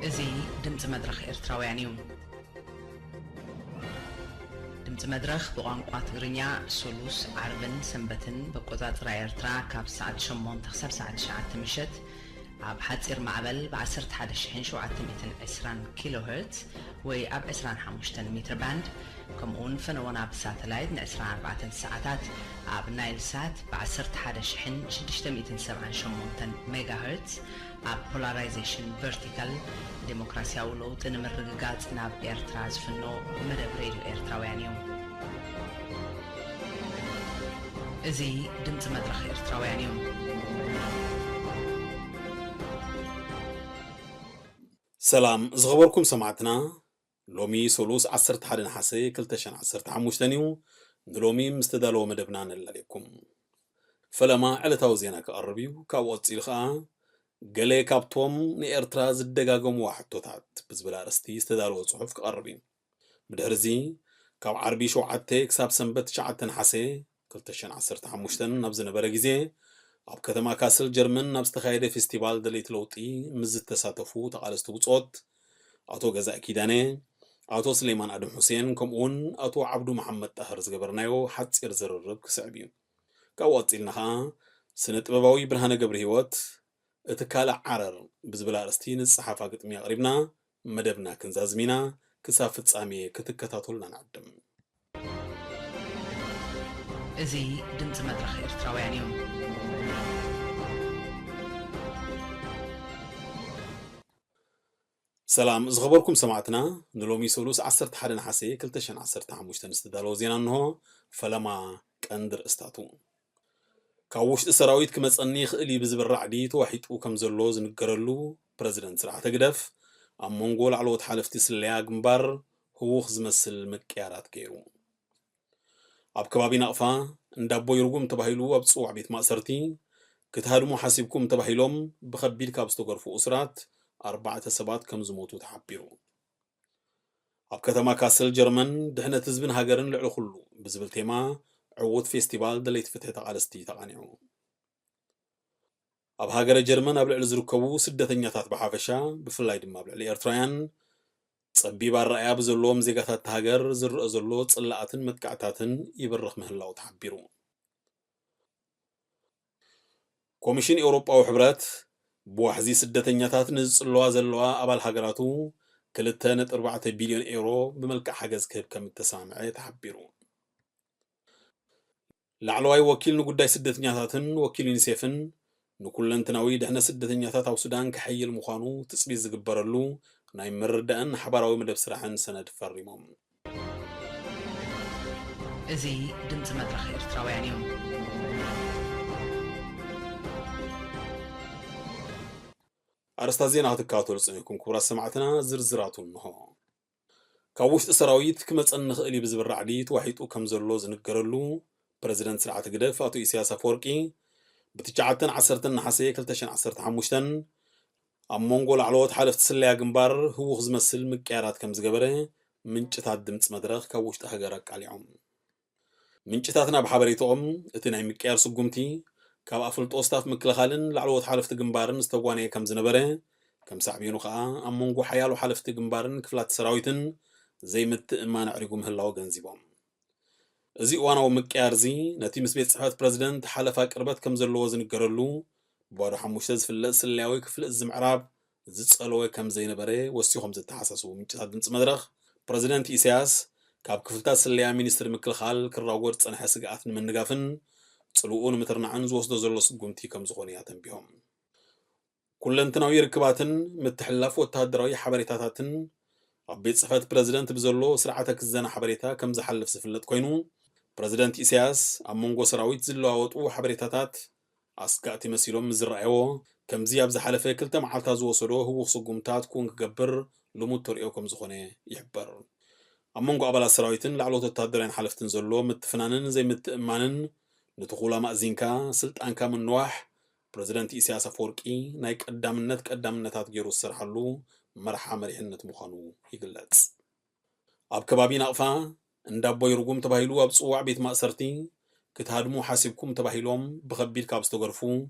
እዚ ድምፂ መድረኽ ኤርትራውያን እዩ። ድምፂ መድረኽ ብቋንቋ ትግርኛ ሱሉስ፣ ዓርብን ሰንበትን በቆፃፅራ ኤርትራ ካብ ሰዓት ሸሞንተ ክሳብ ሰዓት ትሽዓተ ምሸት ኣብ ሓፂር ማዕበል ብ ዓሰርተ ሓደ ሽሕን ሸውዓተ ሚእትን ዕስራን ኪሎ ሄርትዝ ወይ ኣብ ዕስራን ሓሙሽተን ሜትር ባንድ፣ ከምኡውን ፈነወና ብሳተላይት ን ዕስራን ኣርባዕተን ሰዓታት ኣብ ናይል ሳት ብ ዓሰርተ ሓደ ሽሕን ሽዱሽተ ሚእትን ሰብዓን ሸሞንተን ሜጋ ሄርትዝ ኣብ ፖላራይዜሽን ቨርቲካል ዴሞክራሲያዊ ለውጢ ንምርግጋጽ ናብ ኤርትራ ዝፍኖ መደብ ሬድዮ ኤርትራውያን እዩ። እዚ ድምፂ መድረኽ ኤርትራውያን እዩ። ሰላም ዝኸበርኩም ሰማዕትና፣ ሎሚ ሶሉስ ዓሰርተ ሓደ ነሓሰ ክልተ ሽሕን ዓሰርተ ሓሙሽተን እዩ። ንሎሚ ምስ ተዳለወ መደብና ነላልየኩም። ፈለማ ዕለታዊ ዜና ክቐርብ እዩ። ካብኡ ቀጺሉ ኸኣ ገለ ካብቶም ንኤርትራ ዝደጋገምዋ ሕቶታት ብዝብል ኣርእስቲ ዝተዳለወ ጽሑፍ ክቐርብ እዩ። ብድሕርዚ ካብ ዓርቢ ሸውዓተ ክሳብ ሰንበት ትሽዓተ ነሓሰ ክልተ ሽሕን ዓሰርተ ሓሙሽተን ናብ ዝነበረ ግዜ ኣብ ከተማ ካስል ጀርመን ናብ ዝተኻየደ ፌስቲቫል ደለይቲ ለውጢ ምስ ዝተሳተፉ ተቓለስቲ ብጾት ኣቶ ገዛኢ ኪዳነ፣ ኣቶ ስሌማን ኣድም ሑሴን ከምኡውን ኣቶ ዓብዱ መሓመድ ጣህር ዝገበርናዮ ሓጺር ዝርርብ ክስዕብ እዩ። ካብኡ ቀጺልና ኸኣ ስነ ጥበባዊ ብርሃነ ገብረ ህይወት እቲ ካልእ ዓረር ብዝብል ኣርእስቲ ንዝጸሓፋ ግጥሚ ኣቕሪብና መደብና ክንዛዝም ኢና። ክሳብ ፍጻሜ ክትከታተሉና ንዕድም። እዚ ድምፂ መድረኽ ኤርትራውያን እዩ። ሰላም ዝኸበርኩም ሰማዕትና፣ ንሎሚ ሰሉስ ዓሰርተ ሓደ ነሓሰ ክልተ ሽሕን ዓሰርተ ሓሙሽተን ዝተዳለወ ዜና እንሆ። ፈለማ ቀንዲ ርእስታቱ። ካብ ውሽጢ ሰራዊት ክመጸኒ ይኽእል እዩ ብዝብል ራዕዲ ተዋሒጡ ከም ዘሎ ዝንገረሉ ፕረዚደንት ስርዓት ህግደፍ፣ ኣብ መንጎ ላዕለዎት ሓለፍቲ ስለያ ግንባር ህዉኽ ዝመስል ምቅያራት ገይሩ። ኣብ ከባቢ ናቕፋ፣ እንዳቦይ ርጉም ተባሂሉ ኣብ ዝጽዋዕ ቤት ማእሰርቲ፣ ክትሃድሙ ሓሲብኩም ተባሂሎም ብኸቢድ ካብ ዝተገርፉ እሱራት ኣርባዕተ ሰባት ከም ዝሞቱ ተሓቢሩ። ኣብ ከተማ ካስል ጀርመን፣ ድሕነት ህዝብን ሃገርን ልዕሊ ኩሉ ብዝብል ቴማ ዕዉት ፌስቲቫል ደለይቲ ፍትሒ ተቓለስቲ ተቓኒዑ። ኣብ ሃገረ ጀርመን ኣብ ልዕሊ ዝርከቡ ስደተኛታት ብሓፈሻ፣ ብፍላይ ድማ ኣብ ልዕሊ ኤርትራውያን፣ ጸቢብ ኣረኣእያ ብዘለዎም ዜጋታት እታ ሃገር ዝረኣ ዘሎ ጽላኣትን መጥቃዕታትን ይብርኽ ምህላዉ ተሓቢሩ። ኮሚሽን ኤውሮጳዊ ሕብረት፣ ብዋሕዚ ስደተኛታት ንዝጽልዋ ዘለዋ ኣባል ሃገራቱ ክልተ ነጥቢ ኣርባዕተ ቢልዮን ኤውሮ ብመልክዕ ሓገዝ ክህብ ከም እተሰማምዐ ተሓቢሩ። ላዕለዋይ ወኪል ንጉዳይ ስደተኛታትን ወኪል ዩኒሴፍን፣ ንኩለንትናዊ ድሕነት ስደተኛታት ኣብ ሱዳን ከሐይል ምዃኑ ትጽቢት ዝግበረሉ ናይ ምርዳእን ሓባራዊ መደብ ስራሕን ሰነድ ፈሪሞም። እዚ ድምፂ መድረኽ ኤርትራውያን እዩ። ኣርእስታት ዜና ክትከታተሉ ጸኒሕኩም ክቡራት ሰማዕትና፣ ዝርዝራቱ እንሆ። ካብ ውሽጢ ሰራዊት ክመጸኒ ይኽእል እዩ ብዝብል ራዕዲ ተዋሒጡ ከም ዘሎ ዝንገረሉ ፕረዚደንት ስርዓት ህግደፍ ኣቶ ኢሳያስ ኣፈወርቂ፣ ብትሽዓተን ዓሰርተን ነሓሰ ክልተ ሽሕን ዓሰርተ ሓሙሽተን ኣብ መንጎ ላዕለዎት ሓለፍቲ ስለያ ግንባር ህዉኽ ዝመስል ምቅያራት ከም ዝገበረ ምንጭታት ድምፂ መድረኽ ካብ ውሽጢ ሃገር ኣቃሊዖም። ምንጭታትና ብሓበሬታኦም፣ እቲ ናይ ምቅያር ስጉምቲ፣ ካብ ኣፍልጦ ስታፍ ምክልኻልን ላዕለዎት ሓለፍቲ ግንባርን ዝተጓነየ ከም ዝነበረ፣ ከም ሳዕቤኑ ከኣ ኣብ መንጎ ሓያሎ ሓለፍቲ ግንባርን ክፍላት ሰራዊትን ዘይምትእምማን ኣዕሪጉ ምህላዉ ገንዚቦም። እዚ እዋናዊ ምቅያር እዚ፣ ነቲ ምስ ቤት ጽሕፈት ፕረዚደንት ሓለፋ ቅርበት ከም ዘለዎ ዝንገረሉ፣ ብባዶ ሓሙሽተ ዝፍለጥ ስለያዊ ክፍሊ እዚ ምዕራብ ዝጸለወ ከም ዘይነበረ ወሲኾም ዘተሓሳስቡ ምንጭታት ድምፂ መድረኽ፣ ፕረዚደንት ኢሳያስ ካብ ክፍልታት ስለያ ሚኒስትሪ ምክልኻል ክራጎድ ዝጸንሐ ስግኣት ንምንጋፍን ጽልውኡ ንምትርናዕን ዝወስዶ ዘሎ ስጉምቲ ከም ዝኾነ ኣተንቢሆም። ኩለንትናዊ ርክባትን ምትሕልላፍ ወተሃደራዊ ሓበሬታታትን ኣብ ቤት ጽሕፈት ፕረዚደንት ብዘሎ ስርዓተ ክዘና ሓበሬታ ከም ዝሓልፍ ዝፍለጥ ኮይኑ፣ ፕረዚደንት ኢሳያስ ኣብ መንጎ ሰራዊት ዝለዋወጡ ሓበሬታታት ኣስጋእቲ መሲሎም ምስ ዝረኣይዎ፣ ከምዚ ኣብ ዝሓለፈ ክልተ መዓልታት ዝወሰዶ ህዉኽ ስጉምታት ኩን ክገብር ልሙድ ተርእዮ ከም ዝኾነ ይሕበር። ኣብ መንጎ ኣባላት ሰራዊትን ላዕለዎት ወተሃደራውያን ሓለፍትን ዘሎ ምትፍናንን ዘይምትእምማንን፣ ንትኹል ኣማእዚንካ ስልጣንካ ምንዋሕ፣ ፕረዚደንት ኢሳያስ ኣፈወርቂ ናይ ቀዳምነት ቀዳምነታት ገይሩ ዝሰርሓሉ መርሓ መሪሕነት ምዃኑ ይግለጽ። ኣብ ከባቢ ናቕፋ፣ እንዳቦይ ርጉም ተባሂሉ ኣብ ዝጽዋዕ ቤት ማእሰርቲ፣ ክትሃድሙ ሓሲብኩም ተባሂሎም ብኸቢድ ካብ ዝተገርፉ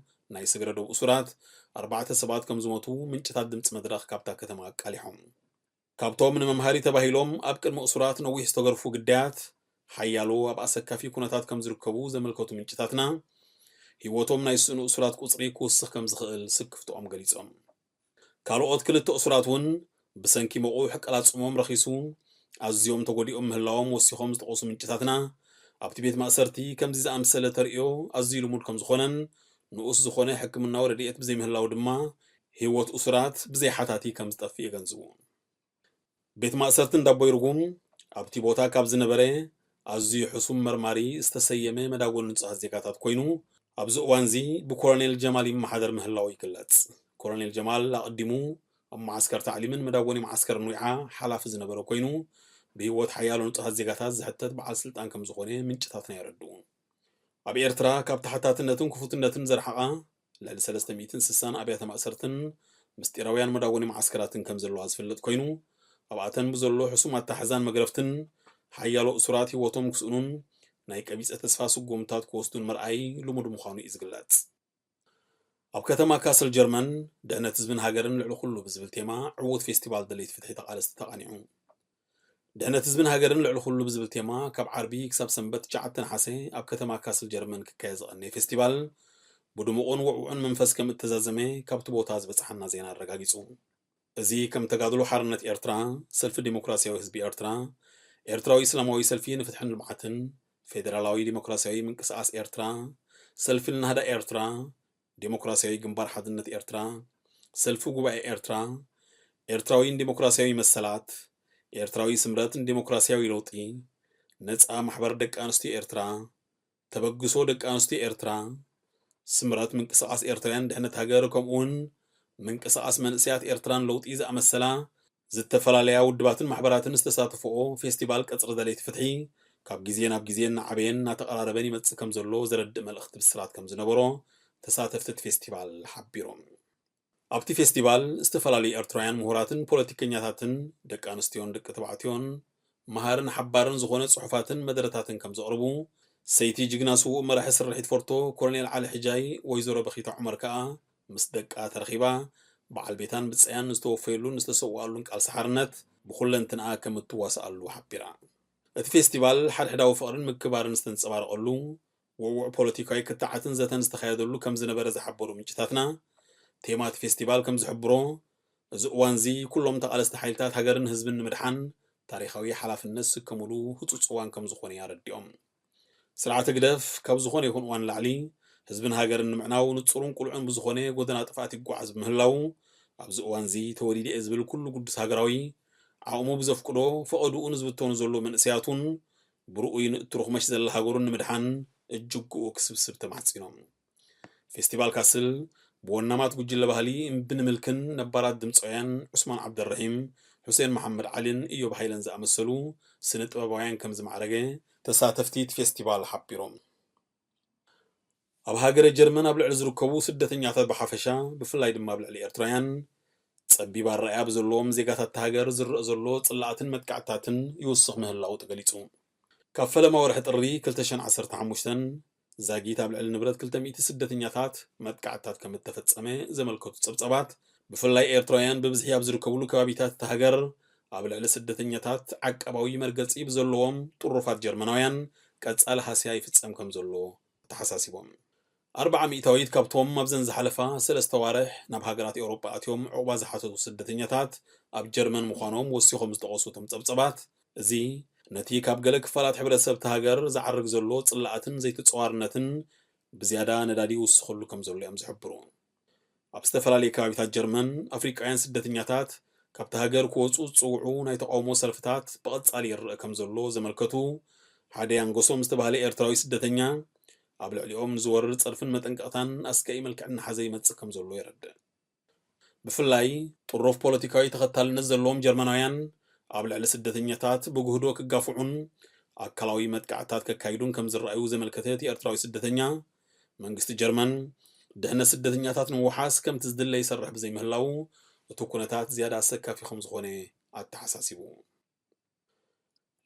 ናይ ስግረ ዶብ እሱራት ኣርባዕተ ሰባት ከም ዝሞቱ ምንጭታት ድምፂ መድረኽ ካብታ ከተማ ኣቃሊሖም። ካብቶም ንመምሃሪ ተባሂሎም ኣብ ቅድሚ እሱራት ነዊሕ ዝተገርፉ ግዳያት፣ ሓያሎ ኣብ ኣሰካፊ ኩነታት ከም ዝርከቡ ዘመልከቱ ምንጭታትና፣ ህይወቶም ናይ ዝስእኑ እሱራት ቁፅሪ ክውስኽ ከም ዝኽእል ስክፍትኦም ገሊጾም። ካልኦት ክልተ እሱራት እውን ብሰንኪ መቑሕ ቀላጽሞም ረኺሱ ኣዝዮም ተጎዲኦም ምህላዎም ወሲኾም ዝጠቐሱ ምንጭታትና፣ ኣብቲ ቤት ማእሰርቲ ከምዚ ዝኣምሰለ ተርእዮ ኣዝዩ ልሙድ ከም ዝኾነን ንኡስ ዝኾነ ሕክምናዊ ረድኤት ብዘይምህላው ድማ ህይወት እሱራት ብዘይ ሓታቲ ከም ዝጠፍእ የገንዝቡ። ቤት ማእሰርቲ እንዳቦይ ርጉም ኣብቲ ቦታ ካብ ዝነበረ ኣዝዩ ሕሱም መርማሪ ዝተሰየመ መዳጎኒ ንጹሃት ዜጋታት ኮይኑ፣ ኣብዚ እዋንዚ ብኮሎኔል ጀማል ይመሓደር ምህላው ይግለጽ። ኮሎኔል ጀማል ኣቐዲሙ ኣብ መዓስከር ታዕሊምን መዳጎኒ መዓስከር ኑይዓ ሓላፊ ዝነበረ ኮይኑ፣ ብህይወት ሓያሎ ንጹሃት ዜጋታት ዝሕተት በዓል ስልጣን ከም ዝኾነ ምንጭታትና የረድኡ። ኣብ ኤርትራ ካብ ተሓታትነትን ክፉትነትን ዝረሓቓ ልዕሊ ሰለስተ ሚእትን ስሳን ኣብያተ ማእሰርትን ምስጢራውያን መዳጎኒ መዓስከራትን ከም ዘለዋ ዝፍለጥ ኮይኑ፣ ኣብኣተን ብዘሎ ሕሱም ኣታሓዛን መግረፍትን ሓያሎ እሱራት ህይወቶም ክስእኑን ናይ ቀቢጸ ተስፋ ስጉምታት ክወስዱን ምርኣይ ልሙድ ምዃኑ እዩ ዝግለጽ። ኣብ ከተማ ካስል ጀርመን ድሕነት ህዝብን ሃገርን ልዕሊ ኩሉ ብዝብል ቴማ ዕዉት ፌስቲቫል ደለይቲ ፍትሒ ተቓለስቲ ተቓኒዑ። ድሕነት ህዝብን ሃገርን ልዕሊ ኩሉ ብዝብል ቴማ ካብ ዓርቢ ክሳብ ሰንበት ትሽዓተ ነሓሰ ኣብ ከተማ ካስል ጀርመን ክካየድ ዝቐነየ ፌስቲቫል ብድሙቕን ውዕዉዕን መንፈስ ከም እተዛዘመ ካብቲ ቦታ ዝበጽሓና ዜና ኣረጋጊጹ። እዚ ከም ተጋድሎ ሓርነት ኤርትራ፣ ሰልፊ ዲሞክራሲያዊ ህዝቢ ኤርትራ፣ ኤርትራዊ እስላማዊ ሰልፊ ንፍትሕን ልምዓትን፣ ፌደራላዊ ዲሞክራሲያዊ ምንቅስቓስ ኤርትራ፣ ሰልፊ ልናህዳ ኤርትራ፣ ዲሞክራሲያዊ ግንባር ሓድነት ኤርትራ፣ ሰልፊ ጉባኤ ኤርትራ፣ ኤርትራዊ ንዲሞክራሲያዊ መሰላት፣ ኤርትራዊ ስምረት ንዲሞክራሲያዊ ለውጢ፣ ነጻ ማሕበር ደቂ ኣንስትዮ ኤርትራ፣ ተበግሶ ደቂ ኣንስትዮ ኤርትራ፣ ስምረት ምንቅስቓስ ኤርትራውያን ድሕነት ሃገር፣ ከምኡውን ምንቅስቓስ መንእሰያት ኤርትራን ለውጢ ዝኣመሰላ ዝተፈላለያ ውድባትን ማሕበራትን ዝተሳተፍኦ ፌስቲቫል ቀጽሪ ደለይቲ ፍትሒ፣ ካብ ግዜ ናብ ግዜ እናዓበየን እናተቐራረበን ይመጽእ ከም ዘሎ ዘረድእ መልእኽቲ ብስራት ከም ዝነበሮ ተሳተፍቲ እቲ ፌስቲቫል ሓቢሮም። ኣብቲ ፌስቲቫል ዝተፈላለዩ ኤርትራውያን ምሁራትን ፖለቲከኛታትን፣ ደቂ ኣንስትዮን ደቂ ተባዕትዮን፣ መሃርን ሓባርን ዝኾነ ጽሑፋትን መደረታትን ከም ዘቕርቡ፣ ሰይቲ ጅግና ስዉእ መራሒ ስርሒት ፎርቶ ኮሎኔል ዓሊ ሕጃይ፣ ወይዘሮ በኺታ ዑመር ከኣ ምስ ደቃ ተረኺባ፣ በዓል ቤታን ብጻያን ንዝተወፈየሉን ዝተሰውኣሉን ቃልሲ ሓርነት ብኹለንትንኣ ከም እትዋስኣሉ ሓቢራ። እቲ ፌስቲቫል ሓድሕዳዊ ፍቕርን ምክባርን ዝተንጸባረቐሉ፣ ውዕዉዕ ፖለቲካዊ ክትዓትን ዘተን ዝተኻየደሉ ከም ዝነበረ ዝሓበሩ ምንጭታትና፣ ቴማ እቲ ፌስቲቫል ከም ዝሕብሮ፣ እዚ እዋንዚ ኩሎም ተቓለስቲ ሓይልታት ሃገርን ህዝብን ንምድሓን ታሪኻዊ ሓላፍነት ዝስከምሉ ህጹጽ እዋን ከም ዝኾነ ኣረዲኦም። ስርዓት ህግደፍ ካብ ዝኾነ ይኹን እዋን ንላዕሊ ህዝብን ሃገርን ንምዕናው ንጹርን ቅሉዕን ብዝኾነ ጎደና ጥፍኣት ይጓዓዝ ብምህላው፣ ኣብዚ እዋንዚ ተወሊደ እየ ዝብል ኩሉ ግዱስ ሃገራዊ ዓቕሙ ብዘፍቅዶ ፈቐድኡ ንዝብተኑ ዘለዉ መንእሰያት እውን ብርኡይ ንእትሩኽ መሽ ዘላ ሃገሩን ንምድሓን እጅግኡ ክስብስብ ተማሕጺኖም። ፌስቲቫል ካስል ብወናማት ጉጅለ ባህሊ እምቢ ንምልክን ነባራት ድምፃውያን ዑስማን ዓብደልረሒም፣ ሑሴን መሓመድ ዓሊን እዮብ ሃይለን ዝኣመሰሉ ስነ ጥበባውያን ከም ዝማዕረገ ተሳተፍቲ እቲ ፌስቲቫል ሓቢሮም። ኣብ ሃገረ ጀርመን ኣብ ልዕሊ ዝርከቡ ስደተኛታት ብሓፈሻ፣ ብፍላይ ድማ ኣብ ልዕሊ ኤርትራውያን፣ ጸቢብ ኣረኣእያ ብዘለዎም ዜጋታት እታ ሃገር ዝረአ ዘሎ ጽላኣትን መጥቃዕትታትን ይውስኽ ምህላዉ ተገሊጹ። ካብ ፈለማ ወርሒ ጥሪ ክልተ ሽሕን ዓሰርተ ሓሙሽተን ዛጊት ኣብ ልዕሊ ንብረት ክልተ ሚእቲ ስደተኛታት መጥቃዕትታት ከም እተፈጸመ ዘመልከቱ ጸብጻባት፣ ብፍላይ ኤርትራውያን ብብዝሒ ኣብ ዝርከብሉ ከባቢታት እታ ሃገር፣ ኣብ ልዕሊ ስደተኛታት ዓቃባዊ መርገጺ ብዘለዎም ጥሩፋት ጀርመናውያን ቀጻሊ ሃስያ ይፍጸም ከም ዘሎ ኣተሓሳሲቦም። ኣርብዓ ሚእታዊት ካብቶም ኣብዘን ዝሓለፋ ሰለስተ ኣዋርሕ ናብ ሃገራት ኤውሮጳ ኣትዮም ዑቕባ ዝሓተቱ ስደተኛታት ኣብ ጀርመን ምዃኖም ወሲኾም ዝጠቐሱ እቶም ጸብጻባት፣ እዚ ነቲ ካብ ገለ ክፋላት ሕብረተሰብ እታ ሃገር ዝዓርግ ዘሎ ጽላኣትን ዘይተጸዋርነትን ብዝያዳ ነዳዲ ይውስኸሉ ከም ዘሎ እዮም ዝሕብሩ። ኣብ ዝተፈላለዩ ከባቢታት ጀርመን፣ ኣፍሪቃውያን ስደተኛታት ካብቲ ሃገር ክወጹ ዝጽውዑ ናይ ተቓውሞ ሰልፍታት ብቐጻሊ ይረአ ከም ዘሎ ዘመልከቱ ሓደ ያንጎሶም ዝተባህለ ኤርትራዊ ስደተኛ፣ ኣብ ልዕሊኦም ንዝወርድ ጸርፍን መጠንቀቕታን ኣስቀኢ መልክዕ እናሓዘ ይመጽእ ከም ዘሎ የረድእ። ብፍላይ ጥሩፍ ፖለቲካዊ ተኸታልነት ዘለዎም ጀርመናውያን ኣብ ልዕሊ ስደተኛታት ብግህዶ ክጋፍዑን ኣካላዊ መጥቃዕትታት ከካይዱን ከም ዝረኣዩ ዘመልከተ እቲ ኤርትራዊ ስደተኛ፣ መንግስቲ ጀርመን ድሕነት ስደተኛታት ንምውሓስ ከምቲ ዝድለ ይሰርሕ ብዘይምህላዉ፣ እቲ ኩነታት ዝያዳ ኣሰካፊ ከም ዝኾነ ኣተሓሳሲቡ።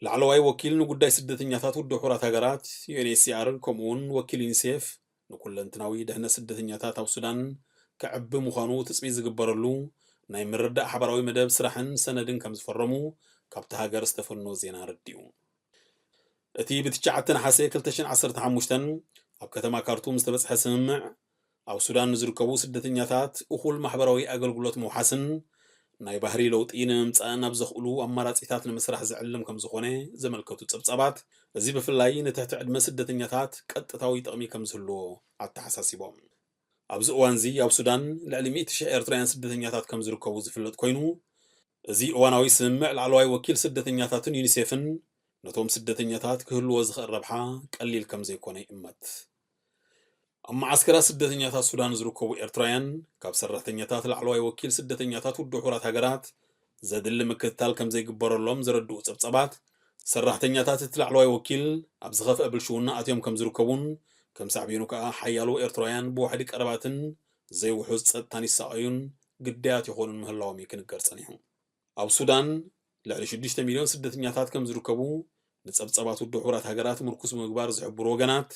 ላዕለዋይ ወኪል ንጉዳይ ስደተኛታት ውድብ ሕቡራት ሃገራት፣ ዩ ኤን ኤች ሲ ኣር፣ ከምኡውን ወኪል ዩኒሴፍ ንኩለንትናዊ ድሕነት ስደተኛታት ኣብ ሱዳን ከዕቢ ምዃኑ ትጽቢት ዝግበረሉ ናይ ምርዳእ ሓባራዊ መደብ ስራሕን ሰነድን ከም ዝፈረሙ ካብቲ ሃገር ዝተፈኖ ዜና ኣረዲኡ። እቲ ብትሽዓተ ነሓሰ ክልተ ሽሕን ዓሰርተ ሓሙሽተን ኣብ ከተማ ካርቱም ዝተበጽሐ ስምምዕ፣ ኣብ ሱዳን ንዝርከቡ ስደተኛታት እኹል ማሕበራዊ ኣገልግሎት ምውሓስን ናይ ባህሪ ለውጢ ንምምጻእን ኣብ ዘኽእሉ ኣማራጺታት ንምስራሕ ዝዕልም ከም ዝኾነ ዘመልከቱ ጸብጻባት፣ እዚ ብፍላይ ንትሕቲ ዕድመ ስደተኛታት ቀጥታዊ ጥቕሚ ከም ዝህልዎ ኣተሓሳሲቦም። ኣብዚ እዋንዚ ኣብ ሱዳን ልዕሊ ሚእቲ ሽሕ ኤርትራውያን ስደተኛታት ከም ዝርከቡ ዝፍለጥ ኮይኑ፣ እዚ እዋናዊ ስምምዕ ላዕለዋይ ወኪል ስደተኛታትን ዩኒሴፍን ነቶም ስደተኛታት ክህልዎ ዝኽእል ረብሓ ቀሊል ከም ዘይኮነ ይእመት። ኣብ መዓስከራት ስደተኛታት ሱዳን ዝርከቡ ኤርትራውያን፣ ካብ ሰራሕተኛታት ላዕለዋይ ወኪል ስደተኛታት ውድብ ሕቡራት ሃገራት ዘድሊ ምክትታል ከም ዘይግበረሎም ዘረድኡ ጸብጻባት፣ ሰራሕተኛታት እቲ ላዕለዋይ ወኪል ኣብ ዝኸፍአ ብልሽውና ኣትዮም ከም ዝርከቡን፣ ከም ሳዕቤኑ ከኣ ሓያሎ ኤርትራውያን ብዋሕዲ ቀረባትን ዘይውሑስ ጸጥታን ይሳቐዩን ግዳያት ይኾኑን ምህላዎም እዩ ክንገር ጸኒሑ። ኣብ ሱዳን ልዕሊ ሽዱሽተ ሚልዮን ስደተኛታት ከም ዝርከቡ ንጸብጻባት ውድብ ሕቡራት ሃገራት ምርኩስ ብምግባር ዝሕብሩ ወገናት፣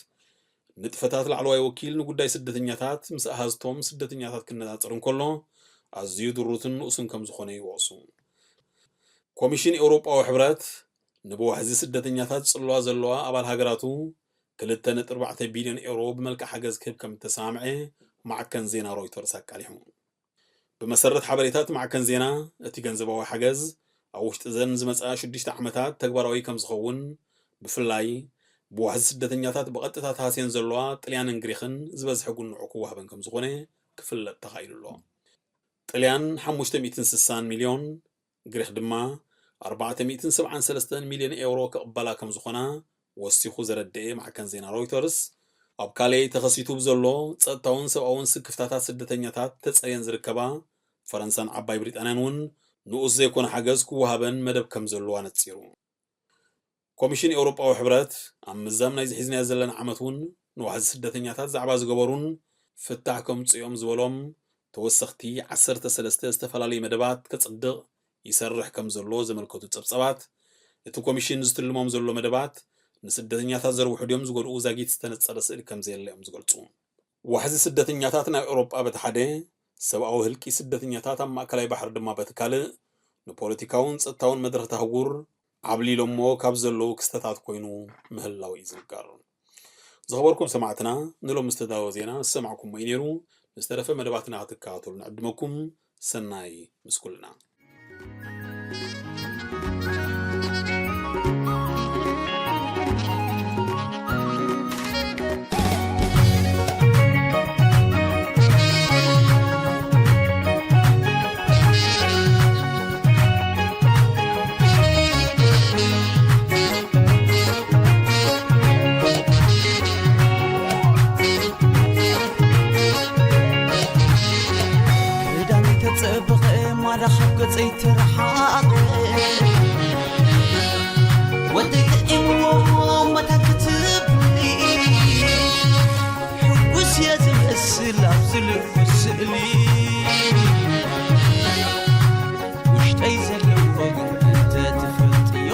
ንጥፈታት ላዕለዋይ ወኪል ንጉዳይ ስደተኛታት ምስ ኣሃዝቶም ስደተኛታት ክነጻጸር እንከሎ ኣዝዩ ድሩትን ንኡስን ከም ዝኾነ ይወቕሱ። ኮሚሽን ኤውሮጳዊ ሕብረት ንብዋሕዚ ስደተኛታት ዝጽልዋ ዘለዋ ኣባል ሃገራቱ ክልተ ነጥቢ ኣርባዕተ ቢልዮን ኤውሮ ብመልክዕ ሓገዝ ክህብ ከም እተሰማምዐ ማዕከን ዜና ሮይተርስ ኣቃሊሑ። ብመሰረት ሓበሬታት ማዕከን ዜና፣ እቲ ገንዘባዊ ሓገዝ ኣብ ውሽጢ ዘን ዝመጽኣ ሽዱሽተ ዓመታት ተግባራዊ ከም ዝኸውን፣ ብፍላይ ብዋሕዚ ስደተኛታት ብቐጥታ ተሃስየን ዘለዋ ጥልያንን ግሪኽን ዝበዝሐ ጉንዖ ክወሃበን ከም ዝኾነ ክፍለጥ ተኻኢሉ ኣሎ። ጥልያን ሓሙሽተ ሚእትን ስሳን ሚልዮን፣ ግሪኽ ድማ ኣርባዕተ ሚእትን ሰብዓን ሰለስተን ሚልዮን ኤውሮ ክቕበላ ከም ዝኾና ወሲኹ ዘረድኤ ማዕከን ዜና ሮይተርስ፣ ኣብ ካልእ ተኸሲቱ ብዘሎ ጸጥታውን ሰብኣውን ስክፍታታት ስደተኛታት ተጸርየን ዝርከባ ፈረንሳን ዓባይ ብሪጣንያን እውን ንኡስ ዘይኮነ ሓገዝ ክወሃበን መደብ ከም ዘለዎ ኣነጺሩ። ኮሚሽን ኤውሮጳዊ ሕብረት ኣብ ምዛም ናይዚ ሒዝናዮ ዘለና ዓመት እውን ንዋሕዚ ስደተኛታት ዛዕባ ዝገበሩን ፍታሕ ከምጽኦም ዝበሎም ተወሰኽቲ ዓሰርተ ሰለስተ ዝተፈላለዩ መደባት ከጽድቕ ይሰርሕ ከም ዘሎ ዘመልከቱ ጸብጻባት፣ እቲ ኮሚሽን ዝትልሞም ዘሎ መደባት ንስደተኛታት ዘርብሑ ድዮም ዝጎድኡ ዛጊት ዝተነጸረ ስእሊ ከም ዘየለ እዮም ዝገልጹ። ዋሕዚ ስደተኛታት ናብ ኤውሮጳ በቲ ሓደ፣ ሰብኣዊ ህልቂ ስደተኛታት ኣብ ማእከላይ ባሕሪ ድማ በቲ ካልእ፣ ንፖለቲካውን ጸጥታውን መድረኽ እታ ኣህጉር ዓብሊሎሞ ካብ ዘለዉ ክስተታት ኮይኑ ምህላው እዩ ዝንገር። ዝኸበርኩም ሰማዕትና፣ ንሎሚ ዝተዳለወ ዜና ዝሰማዕኩሞ እዩ ነይሩ። ንዝተረፈ መደባትና ክትከታተሉ ንዕድመኩም። ሰናይ ምስ ኩልና። ክዳን ተጸበቐ ማዳ ካብ ገጸይ ተረሓቐ። ወደይ ጥዒምዎ መታን ክትብሊ። ሕጉስ እየ ዝመስል ኣብዚ ልኩስ ስእሊ። ውሽጠይ ዘለዎ ግን እንተትፈልጥዮ።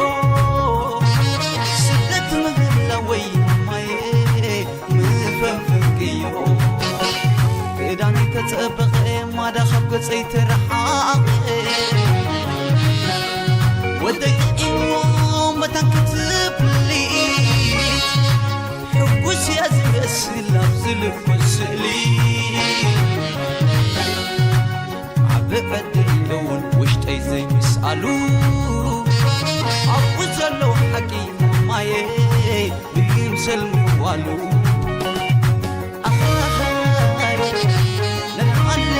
ስደት ምህላወይ ማየ ምፈንፈንክዮ። ክዳነይ ተጸበቐ ማዳ ካብ ገጸይ ተረሓቐ። ወደይ ጥዒምዎ መታን ክትብሊ። ሕጉስ እየ ዝመስል ኣብዚ ልኩስ ስእሊ። ዓቢ ዕድል ኣለውን ውሽጠይ ዘይምስኣሉ። ኣብኡ ዘለዉ ሓቂ ማየ ምምሰል ምዋሉ። ኣኻኻይ ነልዓላ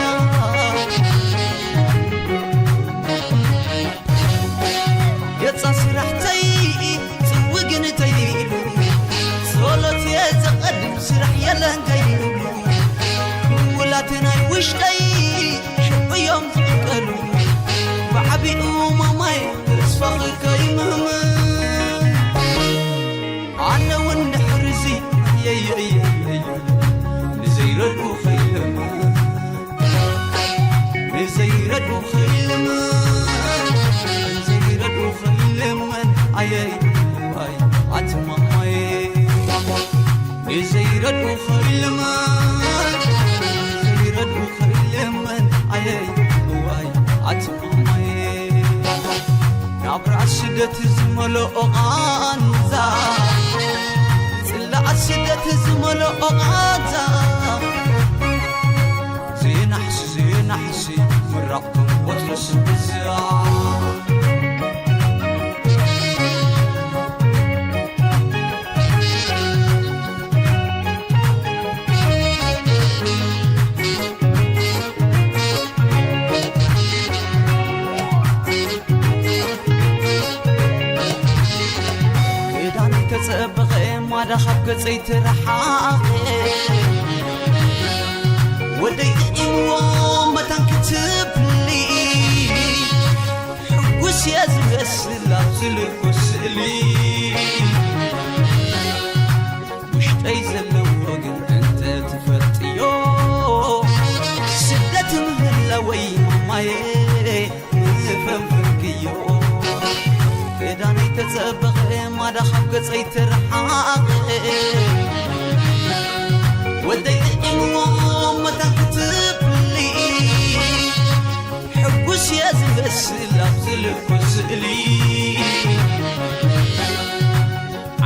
ገጻ ስራሕተይ ጽውግን ተይሉ። ጸሎት እየ ዘቐድም ስራሕ የለን ከይብሉ። ምውላት ናይ ውሽጠይ ሽዑ እዮም ዝዕቀሉ። ብዓቢኡ ማማይ ተስፋኺ ከይምህምም። ኣነ እውን ድሕርዚ የየየየ ንዘይረድኡ ኸይለምን። ንዘይረድኡ ኸይለምን። ንዘይረድኡ ኸይለምን። ኣየይ ኣይ ኣቲ ማማየ። ንዘይረድኡ ኸይልመን፣ ዘይረድኡ ኸይልመን፣ ኣየይ እዋይ ኣቲ ማማየ። ናብራ ስደት ዝመልኦ ቓንዛ፣ ጽላኣ ስደት ዝመልኦ ቓንዛ፣ ዘይናሕሲ ዘይናሕሲ ምራቕኩም ወትሩስ ብዝኣ። ክዳን ተጸበቐ ማዳ ካብ ገጸይ ተረሓቐ። ወደይ ጥዒምዎ መታን ክትብሊ። ሕጉስ እየ ዝመስል ኣብ ዝልኩ ስእሊ። ውሽጠይ ዘለዎ ግን እንተ ትፈልጥዮ። ስደት ምህላወይ ማማየ ምፈንፈንክዮ። ክዳነይ ተጸበቐ ማዳ ካብ ገጸይ ተረሓቐ። ወደይ ጥዒምዎ መታን ክትብሊ። ሕጉስ እየ ዝመስል ኣብ ዝልኩ ስእሊ።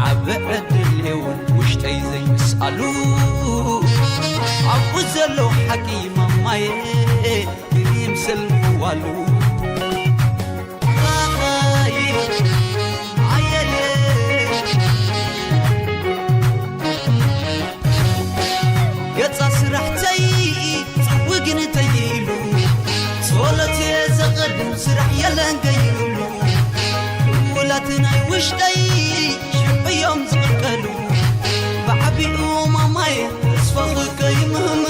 ዓቢ ዕድል እውን ውሽጠይ ዘይምስኣሉ። ኣብኡ ዘሎ ሓቂ ማማየ ይምሰል ምዋሉ። ኣየየ። ገጻ ስራሕተይ ጽውግን ተይሉ። ጸሎት እየ ዘቐድም ስራሕ የለን ገይሉ። ውላት ናይ ውሽጠይ ሽዑ እዮም ዝቕልቀሉ። ብዓቢኡ ማማየ ተስፋ ኽከይምህምን።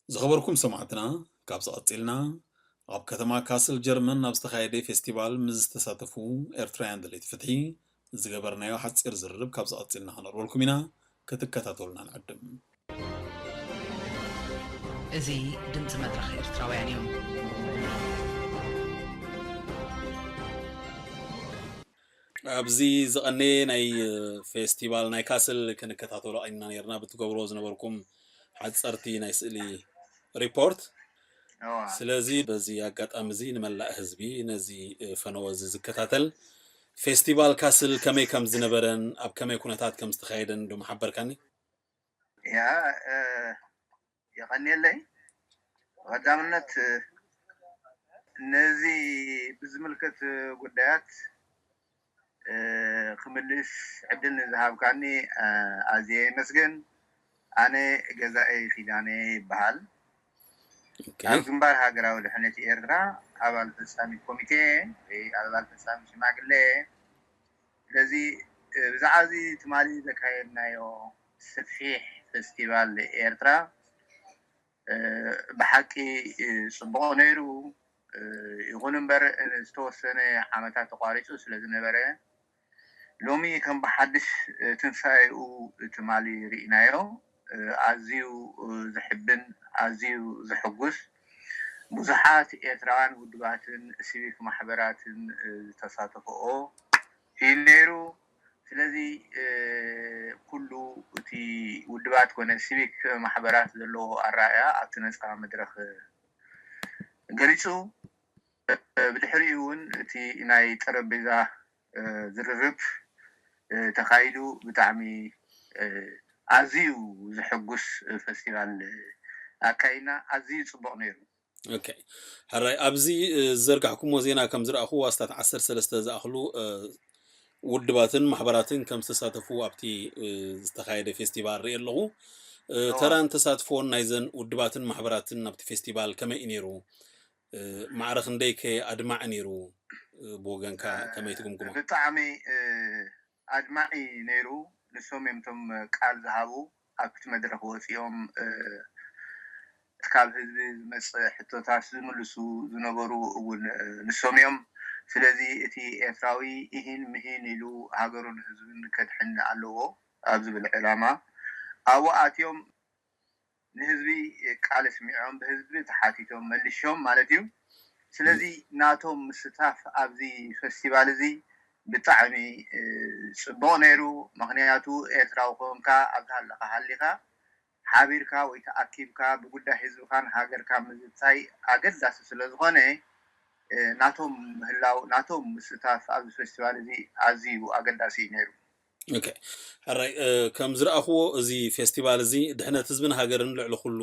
ዝኸበርኩም ሰማዕትና፣ ካብዚ ቀጺልና ኣብ ከተማ ካስል ጀርመን ኣብ ዝተኻየደ ፌስቲቫል ምስ ዝተሳተፉ ኤርትራውያን ደለይቲ ፍትሒ ዝገበርናዮ ሓጺር ዝርርብ ካብዚ ቀጺልና ከነቕርበልኩም ኢና። ክትከታተሉና ንዕድም። እዚ ድምጺ መድረኽ ኤርትራውያን እዩ። ኣብዚ ዝቐነየ ናይ ፌስቲቫል ናይ ካስል ክንከታተሎ ኣይና ነርና ብትገብርዎ ዝነበርኩም ሓጸርቲ ናይ ስእሊ ሪፖርት። እዋ። ስለዚ በዚ ኣጋጣሚ እዚ ንመላእ ህዝቢ ነዚ፣ እ፣ ፈነወ እዚ ዝከታተል ፌስቲቫል ካስል ከመይ ከም ዝነበረን ኣብ ከመይ ኩነታት ከም ዝተኻየደን ዶ ምሓበርካኒ? ያ፣ እ፣ የቐንየለይ። ቀዳምነት፣ እ፣ ነዚ ብዝምልከት ጉዳያት፣ እ፣ ክምልስ ዕድል ንዝሃብካኒ፣ እ፣ ኣዝየ የመስግን። ኣነ ገዛኢ ኪዳነ ይበሃል። ኦኬ። ኣብ ግንባር ሃገራዊ ድሕነት ኤርትራ ኣባል ፈጻሚ ኮሚቴ ወይ ኣባል ፈጻሚ ሽማግለ። ስለዚ፣ እ፣ ብዛዕባ እዚ ትማሊ ዘካየድናዮ ሰፊሕ ፌስቲቫል ኤርትራ፣ እ፣ ብሓቂ፣ እ፣ ጽቡቕ ነይሩ። እ፣ ይኹን እምበር፣ እ፣ ዝተወሰነ ዓመታት ተቋሪጹ ስለ ዝነበረ፣ ሎሚ ከም ብሓድሽ፣ እ፣ ትንሳኤኡ ትማሊ ርኢናዮ። እ፣ ኣዝዩ፣ እ፣ ዘሕብን፣ ኣዝዩ ዘሐጉስ፣ ብዙሓት ኤርትራውያን ውድባትን ሲቪክ ማሕበራትን፣ እ፣ ዝተሳተፈኦ እዩ ነይሩ። ስለዚ፣ እ፣ ኩሉ እቲ ውድባት ኮነ ሲቪክ ማሕበራት ዘለዎ ኣረኣእያ ኣብቲ ነጻ መድረኽ ገሊጹ። እ፣ ብድሕሪኡ እውን እቲ ናይ ጠረጴዛ፣ እ፣ ዝርርብ፣ እ፣ ተኻይዱ። ብጣዕሚ፣ እ፣ ኣዝዩ ዘሐጉስ ፌስቲቫል ኣካይድና። ኣዝዩ ጽቡቕ ነይሩ። ኦኬ። ሕራይ፣ ኣብዚ፣ እ፣ ዝዘርጋሕኩሞ ዜና ከም ዝረኣኹ ኣስታት ዓሰርተ ሰለስተ ዝኣኽሉ፣ እ፣ ውድባትን ማሕበራትን ከም ዝተሳተፉ ኣብቲ፣ እ፣ ዝተኻየደ ፌስቲቫል ርኢ ኣለኹ። እ፣ እዋ። ተራን ተሳትፎን ናይዘን ውድባትን ማሕበራትን ኣብቲ ፌስቲቫል ከመይ እዩ ነይሩ? እ፣ ማዕረ ክንደይ ከ ኣድማዒ ነይሩ? እ፣ ብወገንካ ከመይ ትግምግሞ? ብጣዕሚ፣ እ፣ ኣድማዒ ነይሩ። ንሶም እዮም እቶም ቃል ዝሃቡ፣ ኣብቲ መድረኽ ወጺኦም፣ እ፣ ካብ ህዝቢ ዝመጽእ ሕቶታት ዝምልሱ ዝነበሩ እውን፣ እ፣ ንሶም እዮም። ስለዚ እቲ ኤርትራዊ እሂን ምሂን ኢሉ ሃገሩን ህዝብን ከድሕን ኣለዎ ኣብ ዝብል ዕላማ ኣብኡ ኣትዮም። ንህዝቢ ቃል ኣስሚዖም፣ ብህዝቢ ተሓቲቶም መሊሾም ማለት እዩ። ስለዚ ናቶም ምስታፍ ኣብዚ ፈስቲቫል እዚ ብጣዕሚ ፅቡቕ ነይሩ። ምኽንያቱ ኤርትራዊ ኮንካ ኣብዚ ሃለኻ ሃሊኻ ሓቢርካ ወይ ተኣኪብካ ብጉዳይ ህዝብኻን ሃገርካ ምዝታይ ኣገዳሲ ስለዝኾነ ናቶም ምህላው ናቶም ምስታፍ ኣብዚ ፈስቲቫል እዚ ኣዝዩ ኣገዳሲ እዩ ነይሩ። ሕራይ ከም ዝረኣኽዎ እዚ ፌስቲቫል እዚ ድሕነት ህዝብን ሃገርን ልዕሊ ኩሉ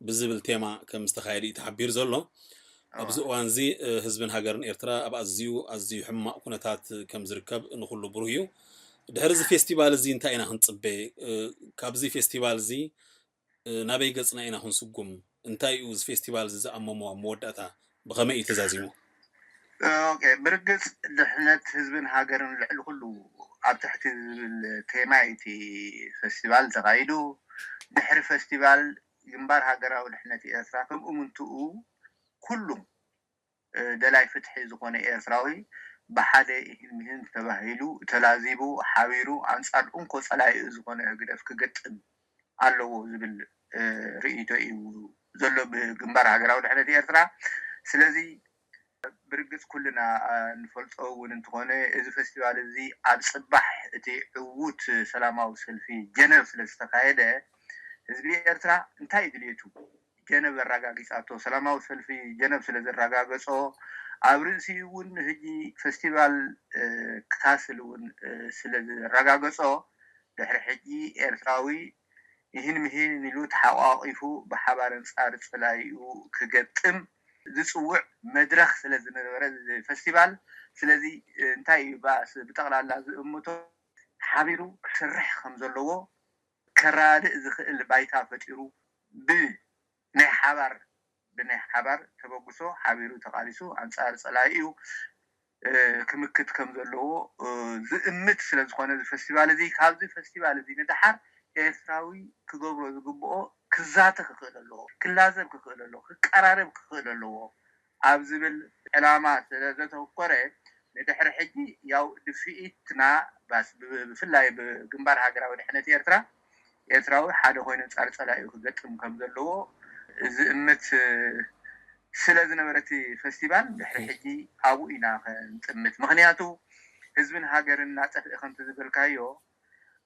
ብዝብል ቴማ ከም ዝተኻየደ እዩ ተሓቢሩ ዘሎ። ኣብዚ እዋን እዚ ህዝብን ሃገርን ኤርትራ ኣብ ኣዝዩ ኣዝዩ ሕማቕ ኩነታት ከም ዝርከብ ንኩሉ ብሩህ እዩ። ድሕሪ እዚ ፌስቲቫል እዚ እንታይ ኢና ክንፅበ? ካብዚ ፌስቲቫል እዚ ናበይ ገፅና ኢና ክንስጉም? እንታይ እዩ እዚ ፌስቲቫል እዚ ዝኣመሞ ኣብ መወዳእታ ብኸመይ እዩ ተዛዚሙ? ብርግፅ ድሕነት ህዝብን ሃገርን ልዕሊ ኩሉ ኣብ ትሕቲ ዝብል ቴማ እቲ ፈስቲቫል ተኻይዱ። ድሕሪ ፈስቲቫል ግንባር ሃገራዊ ድሕነት ኤርትራ ከም እምንትኡ ኩሉም ደላይ ፍትሒ ዝኾነ ኤርትራዊ ብሓደ ኢህን ሚህን ተባሂሉ ተላዚቡ ሓቢሩ ኣንጻር እንኮ ጸላኢኡ ዝኾነ ህግደፍ ክገጥም ኣለዎ ዝብል ርእይቶ እዩ ዘሎ ብግንባር ሃገራዊ ድሕነት ኤርትራ። ስለዚ ብርግጽ ኩልና ንፈልጦ እውን እንተኾነ እዚ ፈስቲቫል እዚ ኣብ ጽባሕ እቲ ዕዉት ሰላማዊ ሰልፊ ጀነቭ ስለ ዝተኻየደ ህዝቢ ኤርትራ እንታይ ድልየቱ ጀነቭ ኣረጋጊጻቶ፣ ሰላማዊ ሰልፊ ጀነቭ ስለ ዘረጋገጾ፣ ኣብ ርእሲኡ እውን ሕጂ ፈስቲቫል ካስል እውን ስለ ዘረጋገጾ፣ ድሕሪ ሕጂ ኤርትራዊ ይህን ምሂን ኢሉ ተሓቋቒፉ ብሓባር ኣንጻር ጸላኢኡ ክገጥም ዝጽውዕ መድረኽ ስለ ዝነበረ እዚ ፈስቲቫል፣ ስለዚ እንታይ እዩ ብጠቕላላ ዝእምቶ ሓቢሩ ክሰርሕ ከም ዘለዎ ከረዳድእ ዝኽእል ባይታ ፈጢሩ ብናይ ሓባር ብናይ ሓባር ተበግሶ ሓቢሩ ተቓሊሱ ኣንጻር ጸላኢኡ ክምክት ከም ዘለዎ ዝእምት ስለ ዝኾነ እዚ ፈስቲቫል እዚ ካብዚ ፈስቲቫል እዚ ንደሓር ኤርትራዊ ክገብሮ ዝግብኦ ክዛተ ክኽእል ኣለዎ፣ ክላዘብ ክኽእል ኣለዎ፣ ክቀራረብ ክኽእል ኣለዎ ኣብ ዝብል ዕላማ ስለ ዘተኮረ ንድሕሪ ሕጂ ያው ድፍኢትና ብፍላይ ብግንባር ሃገራዊ ድሕነት ኤርትራ ኤርትራዊ ሓደ ኮይኑ ጻር ጸላኢኡ ክገጥም ከም ዘለዎ ዝእምት ስለ ዝነበረ እቲ ፈስቲቫል ድሕሪ ሕጂ ኣብኡ ኢና ክንጥምት። ምኽንያቱ ህዝብን ሃገርን እናጠፍአ ከምቲ ዝበልካዮ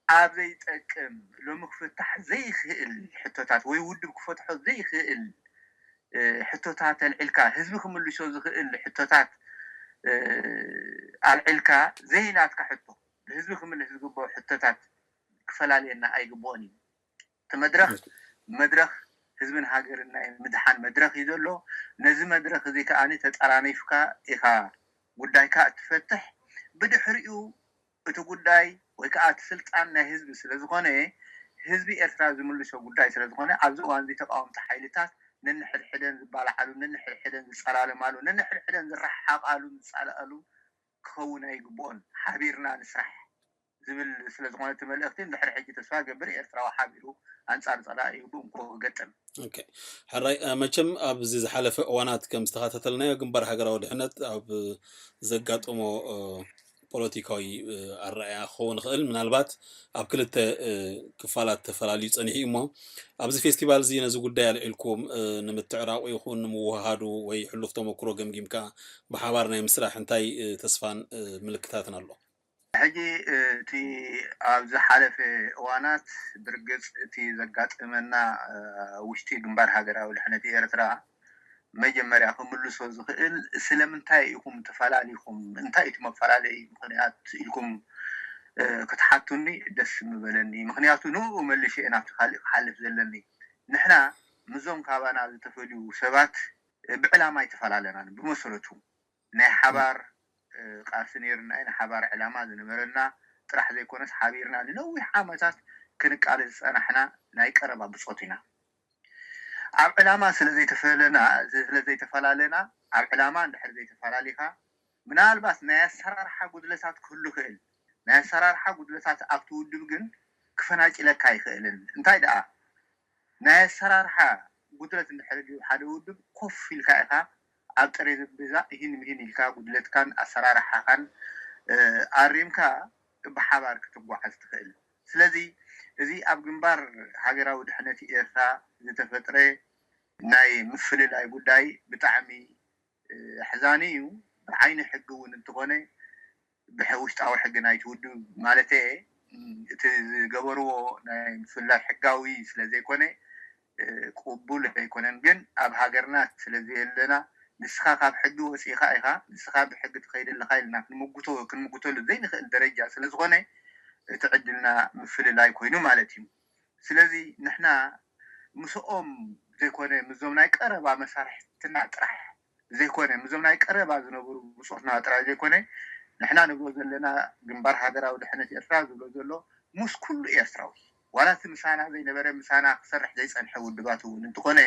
ኣብ ዘይጠቅም ሎሚ ክፍታሕ ዘይኽእል ሕቶታት ወይ ውድብ ክፈትሖ ዘይኽእል ሕቶታት ኣልዒልካ ህዝቢ ክምልሶ ዝኽእል ሕቶታት ኣልዒልካ ዘይናትካ ሕቶ ብህዝቢ ክምልስ ዝግብኦ ሕቶታት ክፈላልየና ኣይግብኦን እዩ። እቲ መድረኽ መድረኽ ህዝብን ሃገርን ናይ ምድሓን መድረኽ እዩ ዘሎ። ነዚ መድረኽ እዚ ከኣ ተጠራኒፍካ ኢኻ ጉዳይካ እትፈትሕ። ብድሕሪኡ እቲ ጉዳይ ወይ ከዓ እቲ ስልጣን ናይ ህዝቢ ስለ ዝኾነ ህዝቢ ኤርትራ ዝምልሶ ጉዳይ ስለ ዝኾነ ኣብዚ እዋን እዚ ተቃወምቲ ሓይልታት ነንሕድሕደን ዝበላዓሉ፣ ነንሕድሕደን ዝፀላለማሉ፣ ነንሕድሕደን ዝረሓሓቃሉ፣ ዝፃለኣሉ ክኸውን ኣይግብኦን። ሓቢርና ንስራሕ ዝብል ስለ ዝኾነ እቲ መልእኽቲ ንድሕሪ ሕጂ ተስፋ ገብር ኤርትራዊ ሓቢሩ ኣንጻር ጸላኢ ብእንኮ ክገጥም። ሕራይ መቸም ኣብዚ ዝሓለፈ እዋናት ከም ዝተኸታተልናዮ ግንባር ሃገራዊ ድሕነት ኣብ ዘጋጠሞ ፖለቲካዊ ኣረኣያ ክኸውን ይኽእል ምናልባት ኣብ ክልተ ክፋላት ተፈላልዩ ጸኒሑ እዩ እሞ ኣብዚ ፌስቲቫል እዚ ነዚ ጉዳይ ኣልዒልኩም ንምትዕራቑ ይኹን ንምውሃሃዱ ወይ ሕሉፍ ተመክሮ ገምጊምካ ብሓባር ናይ ምስራሕ እንታይ ተስፋን ምልክታትን ኣሎ? ሕጂ እቲ ኣብ ዝሓለፈ እዋናት ብርግጽ እቲ ዘጋጠመና ውሽጢ ግንባር ሃገራዊ ድሕነት ኤርትራ መጀመርያ ክምልሶ ዝኽእል ስለምንታይ ኢኹም ተፈላሊኹም እንታይ እቲ መፈላለይ ምኽንያት ኢልኩም ክትሓቱኒ ደስ ምበለኒ። ምኽንያቱ ንኡ መሊሸ እየ ናብቲ ካሊእ ክሓልፍ ዘለኒ። ንሕና ምዞም ካባና ዝተፈልዩ ሰባት ብዕላማ ኣይተፈላለናን ብመሰረቱ ናይ ሓባር ቃልሲ ነይርና እዩ። ናይ ሓባር ዕላማ ዝነበረና ጥራሕ ዘይኮነስ ሓቢርና ንነዊሕ ዓመታት ክንቃለስ ዝፀናሕና ናይ ቀረባ ብፆት ኢና። ኣብ ዕላማ ስለዘይተፈለና ስለዘይተፈላለና ኣብ ዕላማ እንድሕር ዘይተፈላለኻ ምናልባት ናይ ኣሰራርሓ ጉድለታት ክህሉ ይኽእል። ናይ ኣሰራርሓ ጉድለታት ኣብቲ ውድብ ግን ክፈናጭለካ ኣይኽእልን። እንታይ ደኣ ናይ ኣሰራርሓ ጉድለት እንድሕር ድዩ ሓደ ውድብ ኮፍ ኢልካ ኢኻ ኣብ ጠረጴዛ እሂን ምሂን ኢልካ ጉድለትካን ኣሰራርሓኻን ኣሪምካ ብሓባር ክትጓዓዝ ትኽእል። ስለዚ እዚ ኣብ ግንባር ሃገራዊ ድሕነት ኤርትራ ዝተፈጥረ ናይ ምፍልላይ ጉዳይ ብጣዕሚ ኣሕዛኒ እዩ። ብዓይኒ ሕጊ እውን እንተኾነ ብውሽጣዊ ሕጊ ናይቲ ውድብ ማለት እቲ ዝገበርዎ ናይ ምፍልላይ ሕጋዊ ስለዘይኮነ ቅቡል ኣይኮነን። ግን ኣብ ሃገርና ስለዘየለና ንስኻ ካብ ሕጊ ወፂእኻ ኢኻ፣ ንስኻ ብሕጊ ትኸይድ ኣለኻ ኢልና ክንምጉቶ ክንምጉተሉ ዘይንኽእል ደረጃ ስለዝኾነ እቲ ዕድልና ምፍልላይ ኮይኑ ማለት እዩ። ስለዚ ንሕና ምስኦም ዘይኮነ ምስዞም ናይ ቀረባ መሳርሕትና ጥራሕ ዘይኮነ ምስዞም ናይ ቀረባ ዝነበሩ ብፆትና ጥራይ ዘይኮነ ንሕና ንብሎ ዘለና ግንባር ሃገራዊ ድሕነት ኤርትራ ዝብሎ ዘሎ ምስ ኩሉ ኤርትራዊ ዋላ እቲ ምሳና ዘይነበረ ምሳና ክሰርሕ ዘይፀንሐ ውድባት እውን እንተኾነ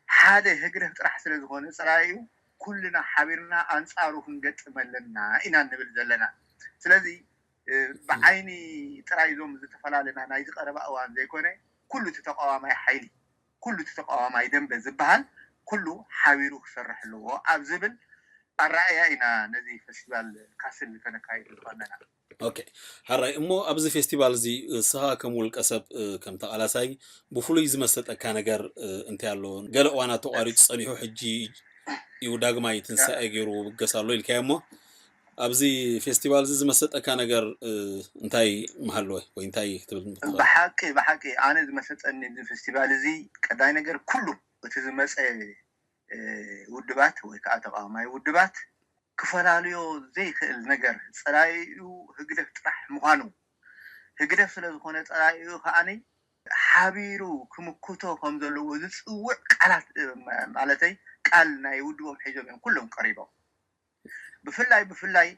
ሓደ ህግደፍ ጥራሕ ስለዝኾነ ፀላኢኡ ኩልና ሓቢርና ኣንፃሩ ክንገጥም ኣለና ኢና ንብል ዘለና። ስለዚ ብዓይኒ ጥራይ እዞም ዝተፈላለና ናይ ዝቀረባ እዋን ዘይኮነ ኩሉ እቲ ተቃዋማይ ሓይሊ ኩሉ እቲ ተቃዋማይ ደንበ ዝበሃል ኩሉ ሓቢሩ ክሰርሕ ኣለዎ ኣብ ዝብል ኣረኣእያ ኢና ነዚ ፈስቲቫል ካስል ከነካይድ ዝቐነና። ኦኬ፣ ሓራይ እሞ ኣብዚ ፌስቲቫል እዚ ንስኻ ከም ውልቀ ሰብ ከም ተቓላሳይ ብፍሉይ ዝመሰጠካ ነገር እንታይ ኣሎ? ገለ እዋናት ተቋሪፁ ፀኒሑ ሕጂ እዩ ዳግማይ ትንሳኤ ገይሩ ይብገስ ኣሎ ኢልካዮ እሞ ኣብዚ ፌስቲቫል እዚ ዝመሰጠካ ነገር እንታይ ምሃለወ ወይ እንታይ ክትብል ምትኽእል? ብሓቂ ብሓቂ ኣነ ዝመሰጠኒ እዚ ፌስቲቫል እዚ ቀዳይ ነገር ኩሉ እቲ ዝመፀ ውድባት ወይ ከዓ ተቃዋማይ ውድባት ክፈላልዮ ዘይክእል ነገር ፀላኢኡ ህግደፍ ጥራሕ ምዃኑ ህግደፍ ስለዝኾነ ፀላኢኡ ከዓኒ ሓቢሩ ክምክቶ ከም ዘለዎ ዝፅውዕ ቃላት ማለተይ ቃል ናይ ውድቦም ሒዞም እዮም ኩሎም ቀሪቦም። ብፍላይ ብፍላይ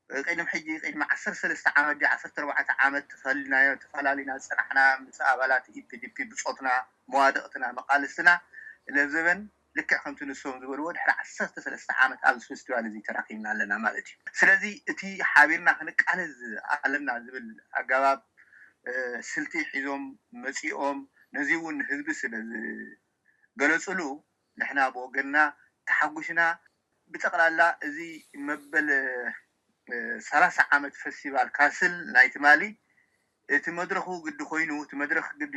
ቅድሚ ሕጂ ቅድሚ ዓሰርተ ሰለስተ ዓመት ድዩ ዓሰርተ ኣርባዕተ ዓመት ተፈሊናዮ ተፈላሊና ዝፀናሕና ምስ ኣባላት ኢፒዲፒ ብፆትና መዋድቕትና መቃልስትና ለዘበን ልክዕ ከምቲ ንሶም ዝበልዎ ድሕሪ ዓሰርተ ሰለስተ ዓመት ኣብዚ ፌስቲቫል እዚ ተራኺብና ኣለና ማለት እዩ። ስለዚ እቲ ሓቢርና ክንቃለስ ኣለና ዝብል ኣገባብ ስልቲ ሒዞም መፂኦም ነዚ እውን ንህዝቢ ስለ ዝገለፅሉ ንሕና ብወገንና ተሓጒስና ብጠቕላላ እዚ መበል ሰላሳ ዓመት ፈስቲቫል ካስል ናይ ትማሊ እቲ መድረኹ ግዲ ኮይኑ እቲ መድረኽ ግዲ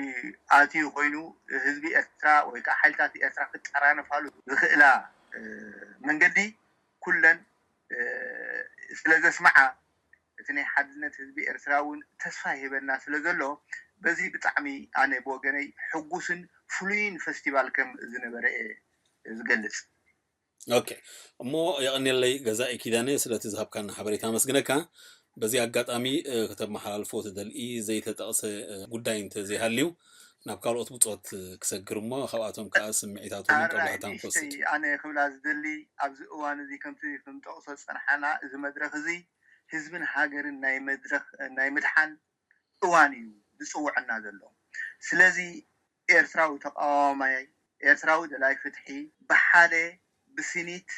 ኣትዩ ኮይኑ ህዝቢ ኤርትራ ወይ ከዓ ሓይልታት ኤርትራ ክጠራነፋሉ ዝኽእላ መንገዲ ኩለን ስለ ዘስምዓ እቲ ናይ ሓድነት ህዝቢ ኤርትራ እውን ተስፋ ይህበና ስለ ዘሎ በዚ ብጣዕሚ ኣነ ብወገነይ ሕጉስን ፍሉይን ፈስቲቫል ከም ዝነበረ እየ ዝገልፅ። ኦኬ እሞ የቐንየለይ ገዛኢ ኪዳነ ስለቲ ዝሃብካና ሓበሬታ ኣመስግነካ። በዚ ኣጋጣሚ ከተመሓላልፎ ትደልኢ ዘይተጠቕሰ ጉዳይ እንተ ዘይሃልዩ ናብ ካልኦት ብፆት ክሰግር እሞ ካብኣቶም ከዓ ስምዒታቶምን ጦብላሕታን ክወስድ። ኣነ ክብላ ዝደሊ ኣብዚ እዋን እዚ ከምቲ ክንጠቕሶ ዝፀናሓና እዚ መድረክ እዚ ህዝብን ሃገርን ናይ መድረክ ናይ ምድሓን እዋን እዩ ዝፅውዐና ዘሎ። ስለዚ ኤርትራዊ ተቃዋማይ፣ ኤርትራዊ ደላይ ፍትሒ ብሓደ ብስኒት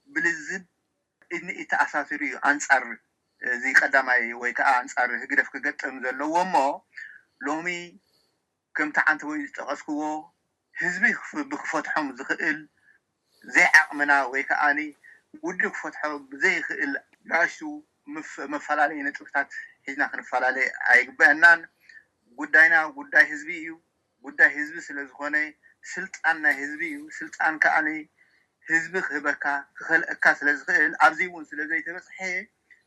ብልዝብ ኢድንኢድ ተኣሳሲሩ እዩ ኣንፃር እዚ ቀዳማይ ወይ ከዓ ኣንፃር ህግደፍ ክገጥም ዘለዎ እሞ ሎሚ ከምቲ ዓንተቦይ ዝጠቐስክዎ ህዝቢ ብክፈትሖም ዝኽእል ዘይዓቕምና ወይ ከዓኒ ውድብ ክፈትሖ ብዘይኽእል ጋሹ መፈላለይ ነጥብታት ሒዝና ክንፈላለይ ኣይግበአናን። ጉዳይና ጉዳይ ህዝቢ እዩ። ጉዳይ ህዝቢ ስለዝኾነ ስልጣን ናይ ህዝቢ እዩ። ስልጣን ከዓኒ ህዝቢ ክህበካ ክኸልአካ ስለዝኽእል ኣብዚ እውን ስለዘይተበፅሐ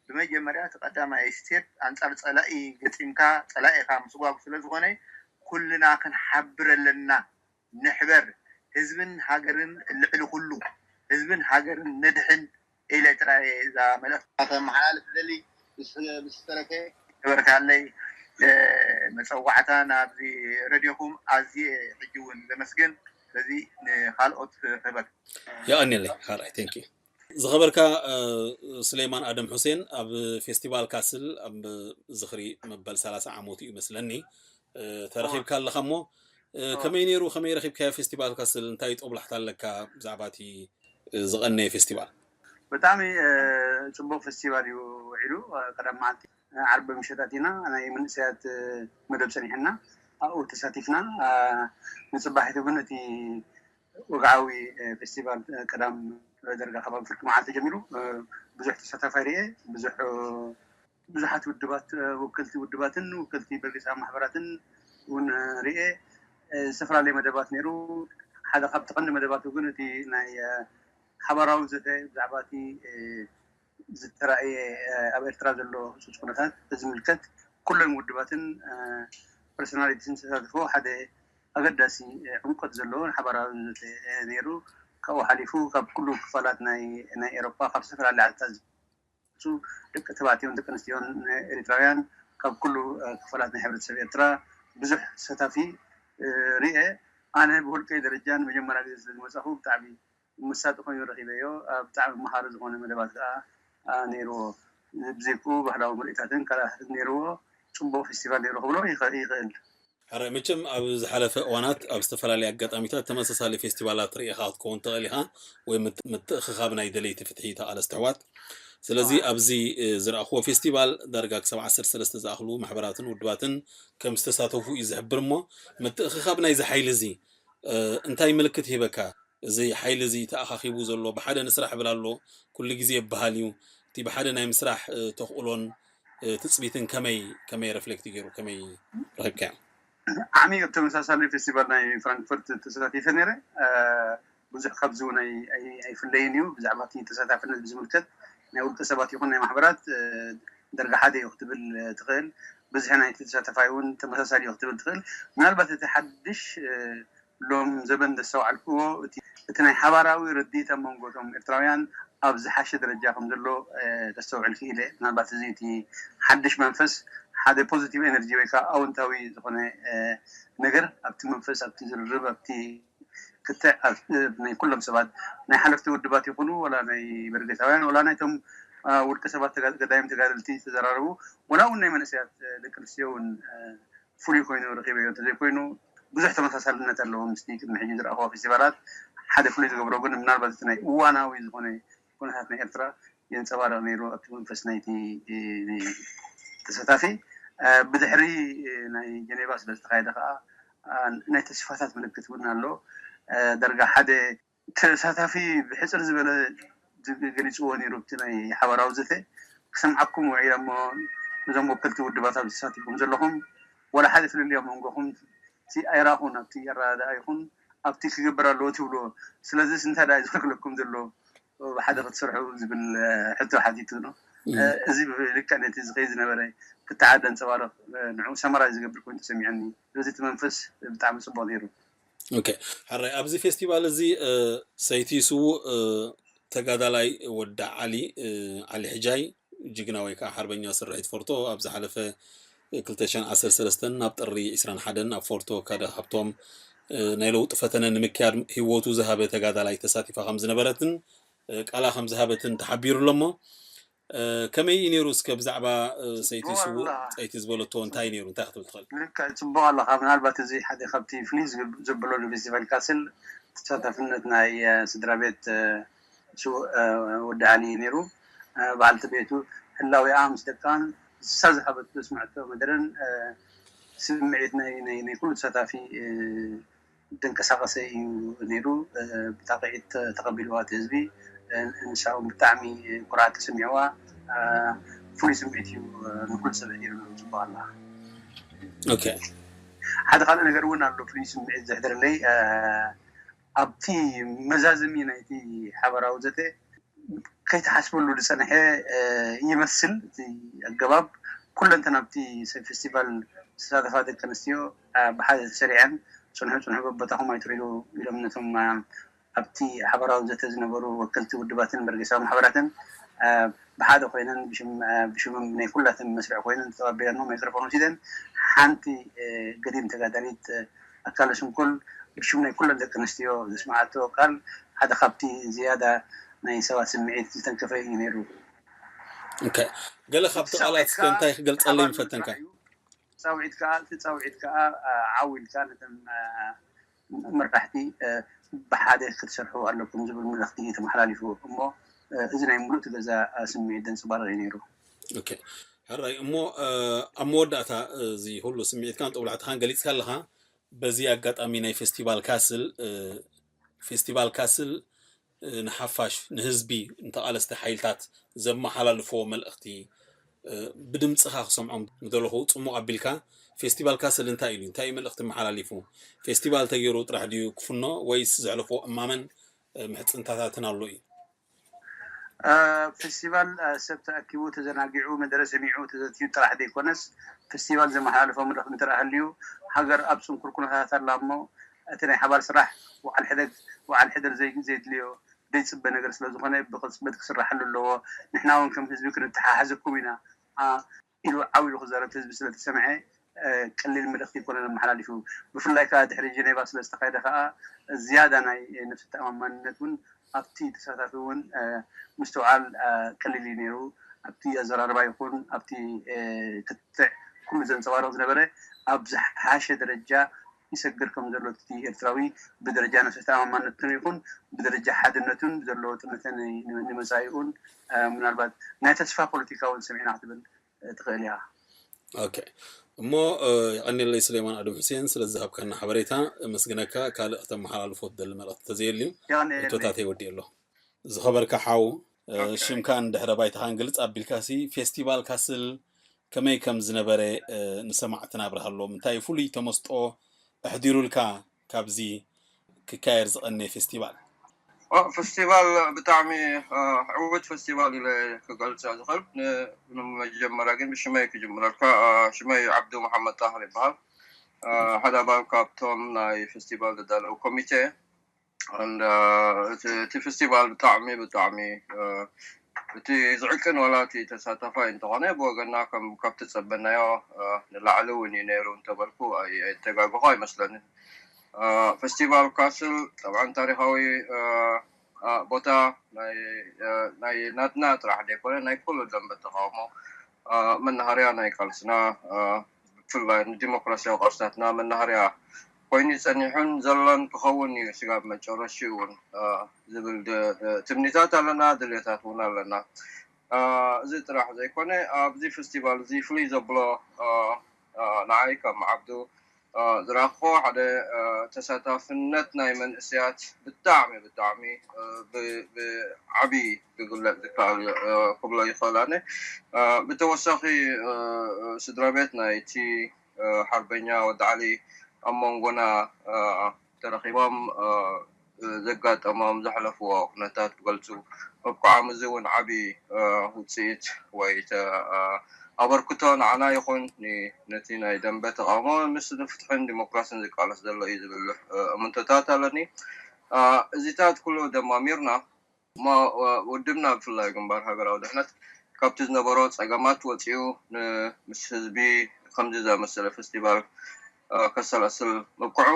ብመጀመርያ እቲ ቀዳማይ ስቴፕ ኣንፃር ፀላኢ ገጢምካ ፀላኢኻ ምስጓጉ ስለዝኾነ ኩልና ክንሓብር ኣለና። ንሕበር ህዝብን ሃገርን ልዕሊ ኩሉ ህዝብን ሃገርን ነድሕን ኢለ ጥራይ እዛ መልእኽቲ ከመሓላልፍ ደሊ ብዝተረፈ ክበርካለይ መፀዋዕታ ናብዚ ረድዮኹም ኣዝየ ሕጂ እውን ዘመስግን ስለዚ ንካልኦት ክህበክ የቐንየለይ ሓራይ thank you ዝኸበርካ ስሌማን ኣደም ሑሴን ኣብ ፌስቲቫል ካስል ኣብ ዝኽሪ መበል ሰላሳ ዓመቱ እዩ መስለኒ ተረኺብካ ኣለኻ እሞ ከመይ ነይሩ ከመይ ረኺብካዮ ፌስቲቫል ካስል እንታይ ጦብላሕታ ኣለካ ብዛዕባ እቲ ዝቐነየ ፌስቲቫል ብጣዕሚ ፅቡቅ ፌስቲቫል እዩ ውዒሉ ቀዳም መዓልቲ ዓርቢ ምሸት ኣቲና ናይ መንእሰያት መደብ ፀኒሕና ኣብኡ ተሳቲፍና ንፅባሒቱ ግን እቲ ወግዓዊ ፌስቲቫል ቀዳም ደርጋ ከባቢ ፍርቂ መዓልቲ ጀሚሩ ብዙሕ ተሳታፋይ ርኤ ብዙሕ ብዙሓት ውድባት፣ ወከልቲ ውድባትን ወከልቲ በርጌሳዊ ማሕበራትን እውን ርኤ። ዝተፈላለዩ መደባት ነይሩ። ሓደ ካብቲ ቀንዲ መደባቱ ግን እቲ ናይ ሓባራዊ ዘተ ብዛዕባ እቲ ዝተራእየ ኣብ ኤርትራ ዘሎ ህጹጽ ኩነታት ብዝምልከት ኩለን ውድባትን ፐርሶናሊቲስን ተሳትፎ ሓደ ኣገዳሲ ዕምቆት ዘለዎን ሓባራዊ ዘተ ነይሩ። ካብኡ ሓሊፉ ካብ ኩሉ ክፋላት ናይ ናይ ኤሮፓ ካብ ዝተፈላለዩ ዓድታት ዝመጹ ደቂ ተባዕትዮን ደቂ ኣንስትዮን ኤሪትራውያን ካብ ኩሉ ክፋላት ናይ ሕብረተሰብ ኤርትራ ብዙሕ ተሳታፊ ርኤ። ኣነ ብውልቀይ ደረጃ ንመጀመርያ ግዜ ስለ ዝመጻኹ ብጣዕሚ መሳጢ ኮይኑ ረኺበዮ። ብጣዕሚ መሃሪ ዝኾነ መደባት ከዓ ነይርዎ። ብዘይክኡ ባህላዊ ምርኢታትን ካልኣትን ነይርዎ። ጽቡቕ ፌስቲቫል ነይሩ ክብሎ ይኽእል። ሕራይ መቸም ኣብ ዝሓለፈ እዋናት ኣብ ዝተፈላለየ ኣጋጣሚታት ተመሳሳሊ ፌስቲቫላት ርኢኻ ክትከውን ትኽእል ኢኻ፣ ወይ ምት- ምትእኽኻብ ናይ ደለይቲ ፍትሒ ተቓለስቲ ኣሕዋት። ስለዚ ኣብዚ እ፣ ዝረኣኽዎ ፌስቲቫል ዳርጋ ክሳብ ዓሰርተ ሰለስተ ዝኣኽሉ ማሕበራትን ውድባትን ከም ዝተሳተፉ እዩ ዝሕብር። እሞ ምትእኽኻብ ናይዚ ሓይሊ እዚ እ፣ እንታይ ምልክት ይህበካ? እዚ ሓይሊ እዚ ተኣኻኺቡ ዘሎ ብሓደ ንስራሕ ይብል ኣሎ፣ ኩሉ ግዜ ይበሃል እዩ። እቲ ብሓደ ናይ ምስራሕ እ፣ ተኽእሎን እ፣ ትጽቢትን ከመይ ከመይ ረፍሌክት ገይሩ ከመይ ረኺብካዮ? ዓሚቕ ተመሳሳሊ ፌስቲቫል ናይ ፍራንክፈርት ተሳቲፈ ነይረ። ብዙሕ ካብዚ እውን ኣይፍለይን እዩ። ብዛዕባ እቲ ተሳታፍነት ብዝምልከት ናይ ውልቀ ሰባት ይኹን ናይ ማሕበራት ደርጋ ሓደ እዩ ክትብል ትኽእል። ብዝሒ ናይቲ ተሳተፋይ እውን ተመሳሳሊ እዩ ክትብል ትኽእል። ምናልባት እቲ ሓድሽ ሎም ዘበን ዘስተውዓልክዎ እቲ ናይ ሓባራዊ ርድኢት ኣብ መንጎ እቶም ኤርትራውያን ኣብ ዝሓሸ ደረጃ ከም ዘሎ ከስተውዕል ክኢለ። ምናልባት እዚ እቲ ሓድሽ መንፈስ ሓደ ፖዚቲቭ ኤነርጂ ወይ ከዓ ኣወንታዊ ዝኾነ ነገር ኣብቲ መንፈስ ኣብቲ ዝርርብ ኣብቲ ክትዕ ናይ ኩሎም ሰባት ናይ ሓለፍቲ ውድባት ይኹኑ ወላ ናይ በርጌሳውያን ወላ ናይቶም ውልቀ ሰባት ገዳይም ተጋደልቲ ተዘራረቡ ወላ እውን ናይ መንእሰያት ደቂ ኣንስትዮ እውን ፍሉይ ኮይኑ ረኺበዮ እንተዘይኮይኑ ብዙሕ ተመሳሳልነት ኣለዎ ምስቲ ቅድሚ ሕጂ ዝረኣኽዎ ፌስቲቫላት። ሓደ ፍሉይ ዝገብሮ ግን ምናልባት እቲ ናይ እዋናዊ ዝኾነ ኩነታት ናይ ኤርትራ የንፀባርቕ ነይሩ ኣብቲ መንፈስ ናይቲ ተሳታፊ። ብድሕሪ ናይ ጀኔቫ ስለ ዝተኻየደ ከዓ ናይ ተስፋታት ምልክት እውን ኣሎ። ደርጋ ሓደ ተሳታፊ ብሕፅር ዝበለ ገሊፅዎ ነይሩ። እቲ ናይ ሓባራዊ ዘተ ክሰምዓኩም ውዒለ እሞ እዞም ወከልቲ ውድባት ኣብ ተሳቲፍኩም ዘለኹም ዋላ ሓደ ፍልልይ ኣብ መንጎኹም እቲ ኣይራኹን ኣብቲ ኣረዳድኣ ይኹን ኣብቲ ክገብር ኣለዎ ትብልዎ። ስለዚስ እንታይ ደኣ እዩ ዝኽልክለኩም ዘሎ ብሓደ ክትሰርሑ ዝብል ሕቶ ሓቲቱ ነው። እዚ ልክዕ ነቲ ዝኸይ ዝነበረ ክትዓደ ኣንፀባርቕ ንዑ ሰመራይ ዝገብር ኮይኑ ተሰሚዐኒ። ስለዚ እቲ መንፈስ ብጣዕሚ ፅቡቕ ነይሩ። ኦኬ፣ ሕራይ ኣብዚ ፌስቲቫል እዚ ሰይቲ ስዉእ ተጋዳላይ ወዲ ዓሊ ዓሊ ሕጃይ ጅግና ወይ ከዓ ሓርበኛ ስርሒት ፎርቶ ኣብ ዝሓለፈ ክልተ ሽሕን ዓሰርተ ሰለስተን ናብ ጥሪ ዕስራን ሓደን ኣብ ፎርቶ ካደ ካብቶም ናይ ለውጢ ፈተነ ንምክያድ ህይወቱ ዝሃበ ተጋዳላይ ተሳቲፋ ከም ዝነበረትን ቃላ ከም ዝሃበትን ተሓቢሩ ኣሎ። እሞ ከመይ እዩ ነይሩ? እስከ ብዛዕባ ሰይቲ ስዉእ ፀይቲ ዝበለቶ እንታይ እዩ ነይሩ? እንታይ ክትብል ትኽእል? ልክዕ፣ ፅቡቕ ኣለኻ። ምናልባት እዚ ሓደ ካብቲ ፍልይ ዘብሎ ንፌስቲቫል ካስል ተሳታፍነት ናይ ስድራ ቤት ስዉእ ወዲ ዓሊ እዩ ነይሩ። በዓልቲ ቤቱ ህላዊኣ ምስ ደቃን ንሳ ዝሃበቶ ዘስመዐቶ መደረን ስምዒት ናይ ኩሉ ተሳታፊ ዘንቀሳቐሰ እዩ ነይሩ። ብጣቕዒት ተቐቢልዋ እቲ ህዝቢ። ንሳ እውን ብጣዕሚ ኩርዓት ተሰሚዕዋ። ፍሉይ ስምዒት እዩ ንኩሉ ሰብ ኣሕዲርሉ። ፅቡቕ ኣላ። ኦኬ። ሓደ ካልእ ነገር እውን ኣሎ ፍሉይ ስምዒት ዘሕደረለይ ኣብቲ መዛዘሚ ናይቲ ሓበራዊ ዘተ ከይተሓስበሉ ዝፀንሐ ይመስል እቲ ኣገባብ። ኩለንተን ኣብቲ ፌስቲቫል ዝተሳተፋ ደቂ ኣንስትዮ ብሓደ ተሰሪዐን ፅንሑ ፅንሑ በቦታኹም ኣይትሪኡ ኢሎም ነቶም ኣብቲ ሓበራዊ ዘተ ዝነበሩ ወከልቲ ውድባትን በርጌሳዊ ማሕበራትን ብሓደ ኮይነን ብሽሞም ናይ ኩላተን መስርዕ ኮይነን ተቐቢለን ማይክሮፎን ወሲደን ሓንቲ ገዲም ተጋዳሊት ኣካለ ስንኩል ብሽም ናይ ኩለን ደቂ ኣንስትዮ ዘስመዓቶ ቃል ሓደ ካብቲ ዝያዳ ናይ ሰባት ስምዒት ዝተንከፈ እዩ ነይሩ። ገለ ካብቲ ቃላት እስከ እንታይ ክገልፀለይ ምፈተንካ? ፃውዒት ከዓ እቲ ፃውዒት ከዓ ዓው ኢልካ ነተን መራሕቲ ብሓደ ክትሰርሑ ኣለኩም ዝብል መልእኽቲ እዩ ተመሓላሊፉ። እሞ እዚ ናይ ሙሉእ ገዛ ስምዒት ዘንፀባርቕ እዩ ነይሩ። ሕራይ እሞ ኣብ መወዳእታ እዚ ኩሉ ስምዒትካን ጦብላዕትኻን ገሊፅካ ኣለኻ። በዚ ኣጋጣሚ ናይ ፌስቲቫል ካስል ፌስቲቫል ካስል ንሓፋሽ ንህዝቢ ንተቓለስቲ ሓይልታት ዘመሓላልፍዎ መልእኽቲ ብድምፅኻ ክሰምዖም ምደለኹ፣ ፅሙቕ ኣቢልካ ፌስቲቫል ካስል እንታይ ኢሉ፣ እንታይ እዩ መልእኽቲ መሓላሊፉ? ፌስቲቫል ተገይሩ ጥራሕ ድዩ ክፍኖ ወይስ ዘሕለፎ እማመን ምሕፅንታታትን ኣሎ እዩ? ፌስቲቫል ሰብ ተኣኪቡ ተዘናጊዑ መደረ ሰሚዑ ተዘትዩ ጥራሕ ዘይኮነስ፣ ፌስቲቫል ዘመሓላለፎ መልእኽቲ እንተ ሃልዩ፣ ሃገር ኣብ ፅንኩር ኩነታት ኣላ እሞ፣ እቲ ናይ ሓባር ስራሕ ወዓል ሕደግ ወዓል ሕደር ዘይ- ዘየድልዮ ዘይፅበ ነገር ስለ ዝኾነ ብቕፅበት ክስራሓሉ ኣለዎ። ንሕና እውን ከም ህዝቢ ክንተሓሓዘኩም ኢና ኢሉ ዓው ኢሉ ክዛረብ ህዝቢ ስለ ተሰምዐ ቀሊል መልእኽቲ ይኮነ ኣመሓላሊፉ። ብፍላይ ከዓ ድሕሪ ጀኔቫ ስለ ዝተኻየደ ከዓ ዝያዳ ናይ ነፍሲ ተኣማማንነት እውን ኣብቲ ተሳታፊ እውን ምስትውዓል ቀሊል እዩ ነይሩ። ኣብቲ ኣዘራርባ ይኹን ኣብቲ ክትዕ ኩሉ ዘንፀባርቕ ዝነበረ ኣብ ዝሓሸ ደረጃ ይሰግር ከም ዘሎ እቲ ኤርትራዊ ብደረጃ ነፍሲ ተኣማማነቱን ይኹን ብደረጃ ሓድነቱን ዘለዎ ጥምተ ንመፃኢኡን ምናልባት ናይ ተስፋ ፖለቲካ እውን ሰሚዕና ክትብል ትኽእል ኢኻ። ኦኬ እሞ የቐኒለይ ሱሌማን ኣድም ሑሴን ስለ ዝሃብካና ሓበሬታ። መስግነካ። ካልእ ከተመሓላልፎ ትደሊ መልእኽቲ ተዘየልዩ እቶታተይ ወዲእ ኣሎ። ዝኸበርካ ሓው፣ ሽምካን ድሕረ ባይታኻን ግልጽ ኣቢልካሲ ፌስቲቫል ካስል ከመይ ከም ዝነበረ ንሰማዕትና ኣብርሃሎም። እንታይ ፍሉይ ተመስጦ ኣሕዲሩልካ ካብዚ ክካየድ ዝቐነየ ፌስቲቫል? ፌስቲቫል ብጣዕሚ ዕውት ፌስቲቫል ኢለ ክገልፆ ዝኽእል። ንመጀመርያ ግን ብሽመይ ክጅምረልካ። ሽመይ ዓብዱ መሓመድ ጣህር ይበሃል። ሓደ ኣባል ካብቶም ናይ ፌስቲቫል ዘዳለዉ ኮሚቴ። እቲ ፌስቲቫል ብጣዕሚ ብጣዕሚ እቲ ዝዕቅን ዋላ እቲ ተሳታፋይ እንተኾነ ብወገና ከም ካብቲ ጸበናዮ ንላዕሊ እውን እዩ ነይሩ እንተበልኩ ኣይተጋግኹ ኣይመስለንን። ፌስቲቫል ካስል ጠብዓን ታሪኻዊ ቦታ ናይ ናትና ጥራሕ ዘይኮነ ናይ ኩሉ ደንበ ተቃውሞ መናሃርያ ናይ ቃልስና ብፍላይ ንዲሞክራሲያዊ ቃልስታትና መናሃርያ ኮይኑ ጸኒሑን ዘሎን ክኸውን እዩ ስጋብ መጨረሽኡ እውን ዝብል ትምኒታት ኣለና፣ ድልየታት እውን ኣለና። እዚ ጥራሕ ዘይኮነ ኣብዚ ፌስቲቫል እዚ ፍሉይ ዘብሎ ንዓይ ከም ዓብዱ ዝረኣኽዎ ሓደ ተሳታፍነት ናይ መንእሰያት ብጣዕሚ ብጣዕሚ ብዓብዪ ክግለፅ ዝከኣል ክብሎ ይኽእል ኣነ። ብተወሳኺ ስድራ ቤት ናይቲ ሓርበኛ ወዲ ዓሊ ኣብ መንጎና ተረኺቦም ዘጋጠሞም ዘሕለፍዎ ኩነታት ክገልፁ ምብቅዖም እዚ እውን ዓብዪ ውፅኢት ወይ ኣበርክቶ ንዓና ይኹን ነቲ ናይ ደንበ ተቃውሞ ምስ ፍትሕን ዲሞክራሲን ዝቃለስ ዘሎ እዩ ዝብል እምንቶታት ኣለኒ። እዚታት ኩሉ ደማሚርና እሞ ውድብና ብፍላይ ግንባር ሃገራዊ ድሕነት ካብቲ ዝነበሮ ፀገማት ወፂኡ ምስ ህዝቢ ከምዚ ዝኣመሰለ ፌስቲቫል ከሰላስል ምብቅዑ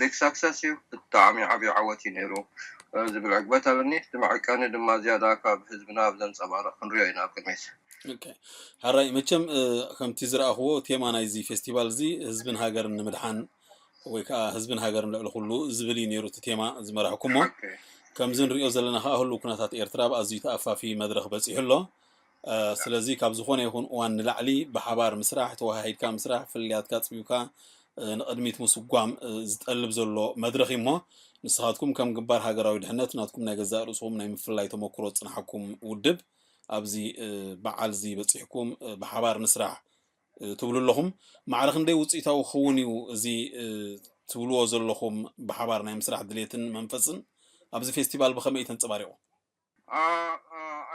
big success እዩ፣ ብጣዕሚ ዓብዪ ዓወት እዩ ነይሩ ዝብል ዕግበት ኣለኒ። እቲ መዐቀኒ ድማ ዝያዳ ካብ ህዝብና ኣብ ዘንፀባርቕ ክንሪኦ ኢና ኣብ ቅድሚት። ሓራይ መቸም ከምቲ ዝረኣኽዎ ቴማ ናይዚ ፌስቲቫል እዚ ህዝብን ሃገርን ንምድሓን ወይ ከዓ ህዝብን ሃገርን ልዕሊ ኩሉ ዝብል እዩ ነይሩ እቲ ቴማ ዝመራሕኩሞ። ከምዚ ንሪኦ ዘለና ከዓ ህሉው ኩነታት ኤርትራ ኣብ ኣዝዩ ተኣፋፊ መድረኽ በፂሑ ኣሎ። ስለዚ ካብ ዝኾነ ይኹን እዋን ንላዕሊ ብሓባር ምስራሕ፣ ተወሃሂድካ ምስራሕ፣ ፍልልያትካ ኣፅቢብካ ንቕድሚት ምስጓም ዝጠልብ ዘሎ መድረኽ እዩ እሞ ንስኻትኩም ከም ግንባር ሃገራዊ ድሕነት ናትኩም ናይ ገዛእ ርእስኹም ናይ ምፍልላይ ተመክሮ ዝፅንሓኩም ውድብ ኣብዚ በዓል እዚ በፂሕኩም ብሓባር ንስራሕ ትብሉ ኣለኹም። ማዕረ ክንደይ ውፅኢታዊ ክኸውን እዩ እዚ ትብልዎ ዘለኹም ብሓባር ናይ ምስራሕ ድሌትን መንፈስን ኣብዚ ፌስቲቫል ብኸመይ እዩ ተንፀባሪቑ?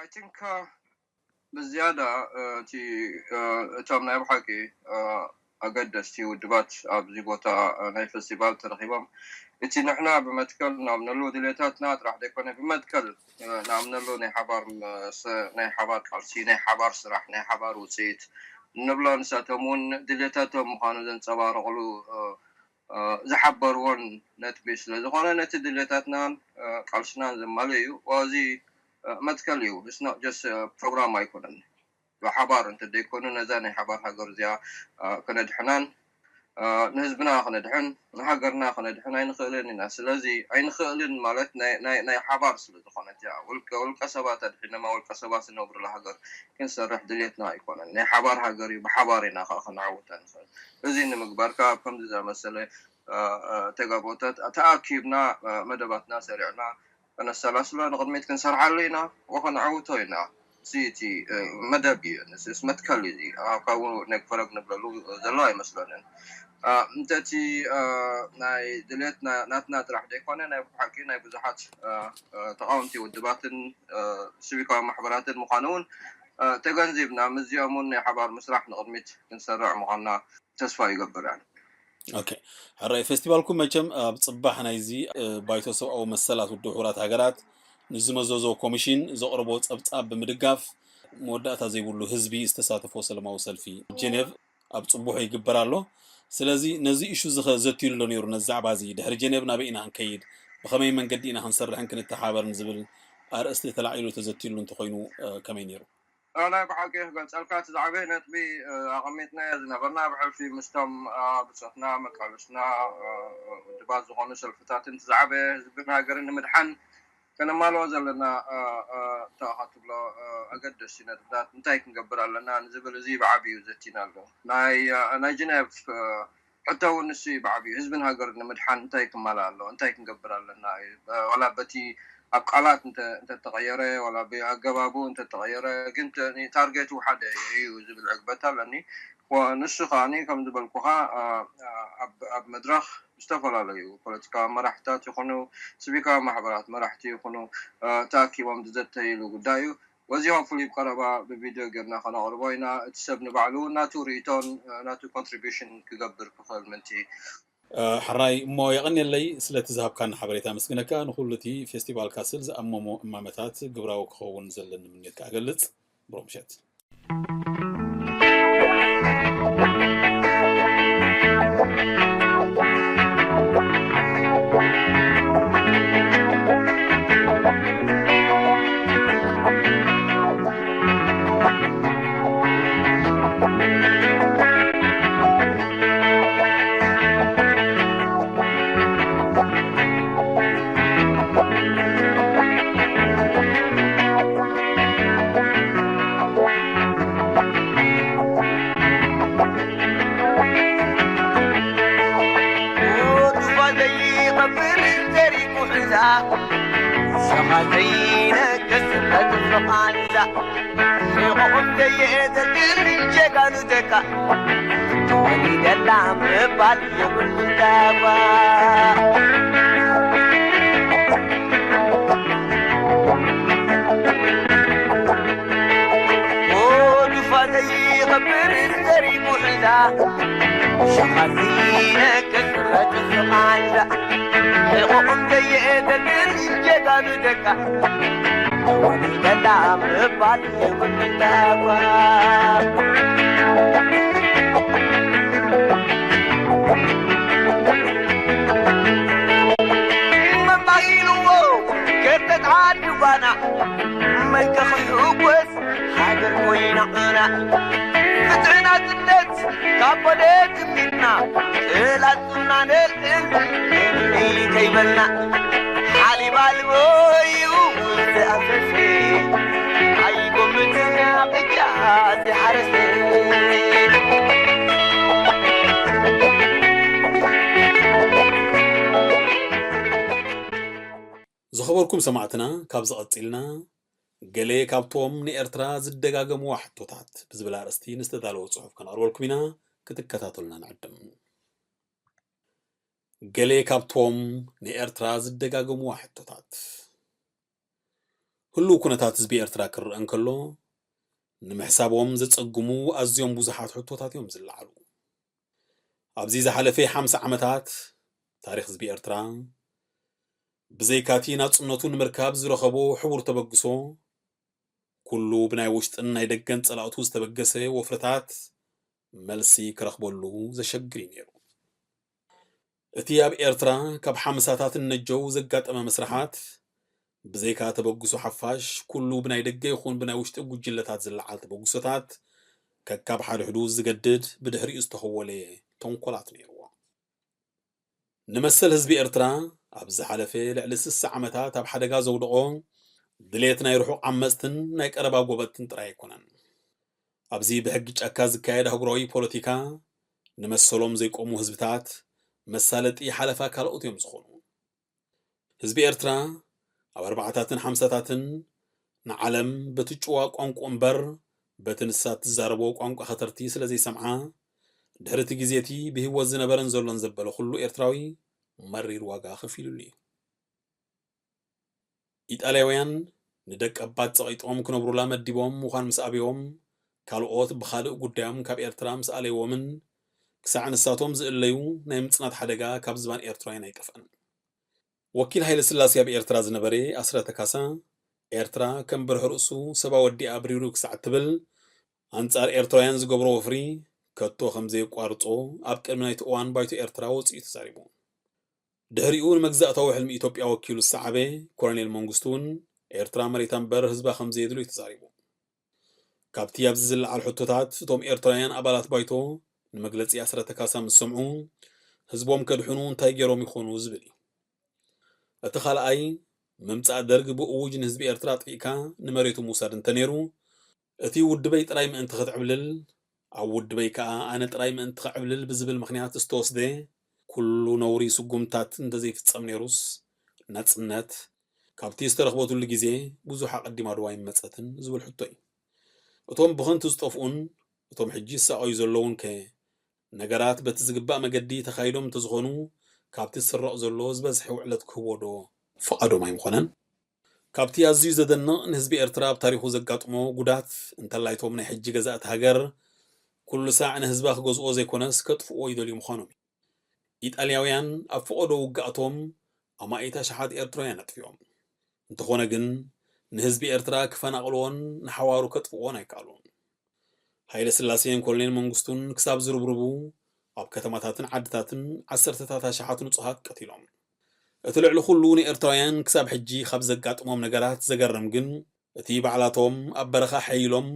I think ብዝያዳ እቲ እቶም ናይ ብሓቂ ኣገደስቲ ውድባት ኣብዚ ቦታ ናይ ፌስቲቫል ተረኺቦም እቲ ንሕና ብመትከል ንኣምነሉ ድሌታትና ጥራሕ ዘይኮነ ብመትከል ንኣምነሉ ናይ ሓባር ናይ ሓባር ቃልሲ ናይ ሓባር ስራሕ ናይ ሓባር ውፅኢት እንብሎ ንሳቶም እውን ድሌታቶም ምዃኑ ዘንፀባረቕሉ ዝሓበርዎን ነጥቢ ስለ ዝኾነ ነቲ ድሌታትናን ቃልስናን ዘማልእ እዩ። እዚ መትከል እዩ። It's not just ፕሮግራም ኣይኮነን። ብሓባር እንተደይኮኑ ነዛ ናይ ሓባር ሃገር እዚኣ ከነድሕናን ንህዝብና ከነድሕን ንሃገርና ከነድሕን ኣይንኽእልን ኢና። ስለዚ ኣይንኽእልን ማለት ናይ ሓባር ስለ ዝኾነት እያ። ውልቀ ውልቀ ሰባት ኣድሒኖማ ውልቀ ሰባት ዝነብሩላ ሃገር ክንሰርሕ ድልየትና ኣይኮነን። ናይ ሓባር ሃገር እዩ። ብሓባር ኢና ከዓ ከነዓውታ ንኽእል። እዚ ንምግባር ከዓ ኣብ ከምዚ ዝኣመሰለ ተጋቦታት ተኣኪብና መደባትና ሰሪዕና ከነሰላስሎ ንቕድሚት ክንሰርሓሉ ኢና ወከነዕውቶ ኢና። እዚ እቲ መደብ እዩ፣ ንስስ መትከል እዩ። ካብኡ ነግፈረግ ንብለሉ ዘሎ ኣይመስለንን። እንተቲ ናይ ድሌት ናትና ጥራሕ ዘይኮነ ናይ ብሓቂ ናይ ብዙሓት ተቃወምቲ ውድባትን ሲቪካዊ ማሕበራትን ምዃኑ እውን ተገንዚብና፣ ምስዚኦም እውን ናይ ሓባር ምስራሕ ንቕድሚት ክንሰርዕ ምዃንና ተስፋ ይገብር። ኦኬ፣ ሕራይ ፌስቲቫልኩም መቸም ኣብ ፅባሕ ናይዚ ባይቶ ሰብኣዊ መሰላት ውድብ ሕቡራት ሃገራት ንዝመዘዞ ኮሚሽን ዘቕርቦ ፀብፃብ ብምድጋፍ መወዳእታ ዘይብሉ ህዝቢ ዝተሳተፎ ሰለማዊ ሰልፊ ጀኔቭ ኣብ ፅቡሑ ይግበር ኣሎ። ስለዚ ነዚ እሹ ዝኸ ዘትዩሉ ዶ ነይሩ? ነዚ ዛዕባ እዚ ድሕሪ ጀኔቭ ናበይ ኢና ክንከይድ፣ ብኸመይ መንገዲ ኢና ክንሰርሕን ክንተሓበርን ዝብል ኣርእስቲ ተላዒሉ ተዘትዩሉ እንተኾይኑ ከመይ ነይሩ? ናይ ብሓቂ ክገልጸልካ እቲ ዝዓበየ ነጥቢ ኣቐሚጥናዮ ዝነበርና ኣብ ሕልፊ ምስቶም ብጾትና መቃለስና ውድባት ዝኾኑ ሰልፍታትን እቲ ዝዓበየ ህዝብን ሃገርን ንምድሓን ከነማልኦ ዘለና ተኻ ትብሎ ኣገደስቲ ነጥብታት እንታይ ክንገብር ኣለና ንዝብል እዚ ብዓብዩ ዘቲና ኣሎ። ናይ ናይ ጀነቭ ሕቶ እውን ንሱ እዩ ብዓብዩ ህዝብን ሃገርን ንምድሓን እንታይ ክማላእ ኣለዎ እንታይ ክንገብር ኣለና እዩ። ዋላ በቲ ኣብ ቃላት እንተተቐየረ ዋላ ብኣገባቡ እንተተቐየረ ግን ታርጌቱ ሓደ እዩ ዝብል ዕግበት ኣለኒ። ንሱ ከዓኒ ከም ዝበልኩኻ ኣብ መድረኽ ዝተፈላለዩ ፖለቲካዊ መራሕታት ይኹኑ ስቪካዊ ማሕበራት መራሕቲ ይኹኑ ተኣኪቦም ዝዘተይሉ ጉዳይ እዩ። ወዚ ሆፕፉሊ ብቀረባ ብቪድዮ ጌርና ከነቕርቦ ኢና። እቲ ሰብ ንባዕሉ ናቱ ርእይቶን ናቱ ኮንትሪቢሽን ክገብር ክኽእል ምንቲ። ሕራይ እሞ የቐንየለይ ስለቲ ዝሃብካና ሓበሬታ ኣመስግነካ። ንኹሉ እቲ ፌስቲቫል ካስል ዝኣመሞ እማመታት ግብራዊ ክኸውን ዘለኒ ምንዮት ክኣ ገልጽ። ብሩኽ ምሸት። ዱባ ዘይቐብር ዘሪጉ ሒዛ ሰማ ዘይነግስ በትፍቓንዛ ሕቑቕም ዘየእተግን ጀጋኑ ደቃ ወሊደላ ምባል የብሉን ዳባ። ዱፋ ዘይኸብር ዘሪጉ ሒዛ ሸኻሲ ነቅጽ በትፍቓንዛ ሕቑቕም ዘየእተግን ጀጋኑ ደቃ ተወሊደላ ምባል የብሉን ዳባ። መባይልዎ ገርተት ዓዲ ጓና መልከ ክሕጎስ ሃገር ኮይና ቕና ፍትሕና ጽነት ካብ በደት ሚድና ጥላትና ነልዕል ከይበልና ሓሊብ ኣልቦ እዩ ዝኣፈፌ ኣይጎምትን ቅጫ ዝሓረሰ። ዝኸበርኩም ሰማዕትና፣ ካብዚ ቀጺልና ገለ ካብቶም ንኤርትራ ዝደጋገምዋ ሕቶታት ብዝብል ኣርእስቲ ንዝተዳለወ ጽሑፍ ከነቕርበልኩም ኢና፣ ክትከታተሉና ንዕድም። ገለ ካብቶም ንኤርትራ ዝደጋገምዋ ሕቶታት። ህሉው ኩነታት ህዝቢ ኤርትራ ክረኣ እንከሎ፣ ንምሕሳቦም ዘጸግሙ ኣዝዮም ብዙሓት ሕቶታት እዮም ዝለዓሉ። ኣብዚ ዝሓለፈ ሓምሳ ዓመታት ታሪኽ ህዝቢ ኤርትራ፣ ብዘይካቲ ናጽነቱ ንምርካብ ዝረኸቦ ሕቡር ተበግሶ፣ ኩሉ ብናይ ውሽጥን ናይ ደገን ጸላእቱ ዝተበገሰ ወፍርታት መልሲ ክረኽበሉ ዘሸግር እዩ ነይሩ። እቲ ኣብ ኤርትራ ካብ ሓምሳታት ንነጀው ዘጋጠመ መስርሓት፣ ብዘይካ ተበግሶ ሓፋሽ፣ ኩሉ ብናይ ደገ ይኹን ብናይ ውሽጢ ጉጅለታት ዝለዓል ተበግሶታት፣ ከካብ ሓድሕዱ ዝገድድ ብድሕሪኡ ዝተኸወለ ተንኮላት ነይርዎ። ንመሰል ህዝቢ ኤርትራ፣ ኣብ ዝሓለፈ ልዕሊ ስሳ ዓመታት ኣብ ሓደጋ ዘውደቖ፣ ድሌት ናይ ርሑቕ ዓመጽትን ናይ ቀረባ ጎበጥትን ጥራይ ኣይኮነን። ኣብዚ ብሕጊ ጫካ ዝካየድ ኣህጉራዊ ፖለቲካ፣ ንመሰሎም ዘይቆሙ ህዝብታት፣ መሳለጢ ሓለፋ ካልኦት እዮም ዝኾኑ። ህዝቢ ኤርትራ፣ ኣብ ኣርባዓታትን ሓምሳታትን ንዓለም በቲ ጭዋ ቋንቋ እምበር በቲ ንሳ እትዛረቦ ቋንቋ ከተርቲ ስለ ዘይሰምዓ፣ ድሕሪ እቲ ግዜ እቲ ብህይወት ዝነበረን ዘሎን ዘበለ ኩሉ ኤርትራዊ መሪር ዋጋ ከፊሉሉ እዩ። ኢጣልያውያን ንደቀባት ጸቒጦም ክነብሩላ መዲቦም ምዃን ምስ ኣብዮም፣ ካልኦት ብኻልእ ጉዳዮም ካብ ኤርትራ ምስ ኣለይዎምን ክሳዕ ንሳቶም ዝእለዩ ናይ ምጽናት ሓደጋ ካብ ዝባን ኤርትራውያን ኣይጠፍአን። ወኪል ሃይለ ስላሴ ኣብ ኤርትራ ዝነበረ ኣስረተ ካሳ፣ ኤርትራ ከም ብርሒ ርእሱ ሰብ ኣወዲኣ ብሪሩ ክሳዕ እትብል ኣንጻር ኤርትራውያን ዝገብሮ ወፍሪ ከቶ ከም ዘየቋርጾ ኣብ ቅድሚ ናይቲ እዋን ባይቶ ኤርትራ ወጺኡ ተዛሪቡ። ድሕሪኡ ንመግዛእታዊ ሕልሚ ኢትዮጵያ ወኪሉ ዝሰዓበ ኮሎኔል መንግስቱ እውን ኤርትራ መሬታ እምበር ህዝባ ከም ዘየድልዮ ተዛሪቡ። ካብቲ ኣብዚ ዝለዓል ሕቶታት እቶም ኤርትራውያን ኣባላት ባይቶ ንመግለጺ ኣስረተ ካሳ ምስ ሰምዑ ህዝቦም ከድሕኑ እንታይ ገይሮም ይኾኑ ዝብል እዩ። እቲ ካልኣይ ምምጻእ ደርግ ብእዉጅ ንህዝቢ ኤርትራ ኣጥቂዕካ ንመሬቱ ምውሳድ እንተነይሩ እቲ ውድበይ ጥራይ ምእንቲ ክትዕብልል ኣብ ውድበይ ከኣ ኣነ ጥራይ ምእንቲ ክዕብልል ብዝብል ምኽንያት ዝተወስደ ኩሉ ነውሪ ስጉምትታት እንተዘይፍጸም ነይሩስ ናጽነት ካብቲ ዝተረኽበትሉ ግዜ ብዙሕ ኣቐዲማ ዶ ኣይመጸትን ዝብል ሕቶ እዩ። እቶም ብኸንቱ ዝጠፍኡን እቶም ሕጂ ዝሳቐዩ ዘለዉን ከ ነገራት በቲ ዝግባእ መገዲ ተኻይዶም እንተዝኾኑ ካብቲ ዝስረቕ ዘሎ ዝበዝሐ ውዕለት ክህቦ ዶ ፍቓዶም ኣይምኾነን? ካብቲ ኣዝዩ ዘደንቕ ንህዝቢ ኤርትራ ኣብ ታሪኹ ዘጋጥሞ ጉዳት እንተላይቶም ናይ ሕጂ ገዛእቲ ሃገር ኩሉ ሳዕ ንህዝባ ክገዝኦ ዘይኮነስ ከጥፍእዎ ይደልዩ ምዃኖም እዩ። ኢጣልያውያን ኣብ ፈቐዶ ውግኣቶም ኣማኢት ኣሽሓት ኤርትራውያን ኣጥፊኦም። እንተኾነ ግን ንህዝቢ ኤርትራ ክፈናቕልዎን ንሓዋሩ ከጥፍእዎን ኣይከኣሉን። ሃይለ ስላሴን ኮሎኔል መንግስቱን ክሳብ ዝርብርቡ ኣብ ከተማታትን ዓድታትን ዓሰርተታት ኣሽሓት ንጹሃት ቀቲሎም። እቲ ልዕሊ ኩሉ ንኤርትራውያን ክሳብ ሕጂ ካብ ዘጋጥሞም ነገራት ዘገርም ግን እቲ ባዕላቶም ኣብ በረኻ ሓይሎም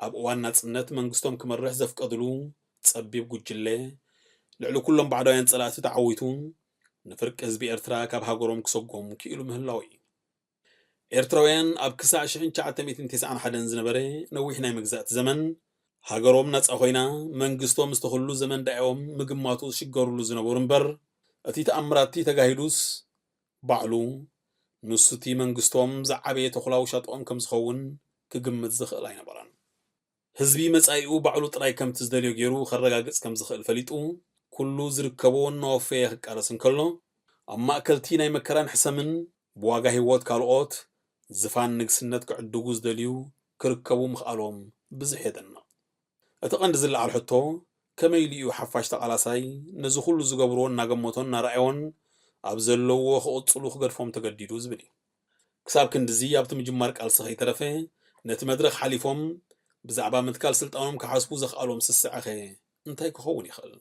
ኣብ እዋን ናጽነት መንግስቶም ክመርሕ ዘፍቀድሉ ጸቢብ ጉጅለ ልዕሊ ኩሎም ባዕዳውያን ጸላእቲ ተዓዊቱ ንፍርቂ ህዝቢ ኤርትራ ካብ ሃገሮም ክሰጎም ክኢሉ ምህላው እዩ። ኤርትራውያን ኣብ ክሳዕ ሽሕን ትሽዓተ ሚእትን ተስዓን ሓደን ዝነበረ ነዊሕ ናይ መግዛእቲ ዘመን ሃገሮም ናጻ ኮይና መንግስቶም ዝተኽሉ ዘመን ዳዮም ምግማቱ ዝሽገሩሉ ዝነበሩ እምበር እቲ ተኣምራቲ ተጋሂዱስ ባዕሉ ንሱ እቲ መንግስቶም ዝዓበየ ተኹላ ውሻጥኦም ከም ዝኸውን ክግምት ዝኽእል ኣይነበረን። ህዝቢ መጻኢኡ ባዕሉ ጥራይ ከምቲ ዝደልዮ ገይሩ ከረጋግጽ ከም ዝኽእል ፈሊጡ ኩሉ ዝርከቦ እናወፈየ ክቃለስ እንከሎ ኣብ ማእከልቲ ናይ መከራን ሕሰምን ብዋጋ ህይወት ካልኦት ዝፋን ንግስነት ክዕድጉ ዝደልዩ ክርከቡ ምኽኣሎም ብዙሕ የደንቕ። እቲ ቀንዲ ዝለዓል ሕቶ ከመይ ኢሉ እዩ ሓፋሽ ተቓላሳይ ነዚ ኩሉ ዝገብርዎ እናገመቶን እናረኣዮን ኣብ ዘለውዎ ክቕጽሉ ክገድፎም ተገዲዱ ዝብል እዩ። ክሳብ ክንድዚ ኣብቲ ምጅማር ቃልሲ ከይተረፈ ነቲ መድረኽ ሓሊፎም ብዛዕባ ምትካል ስልጣኖም ክሓስቡ ዘኽኣሎም ስስዐኸ እንታይ ክኸውን ይኽእል?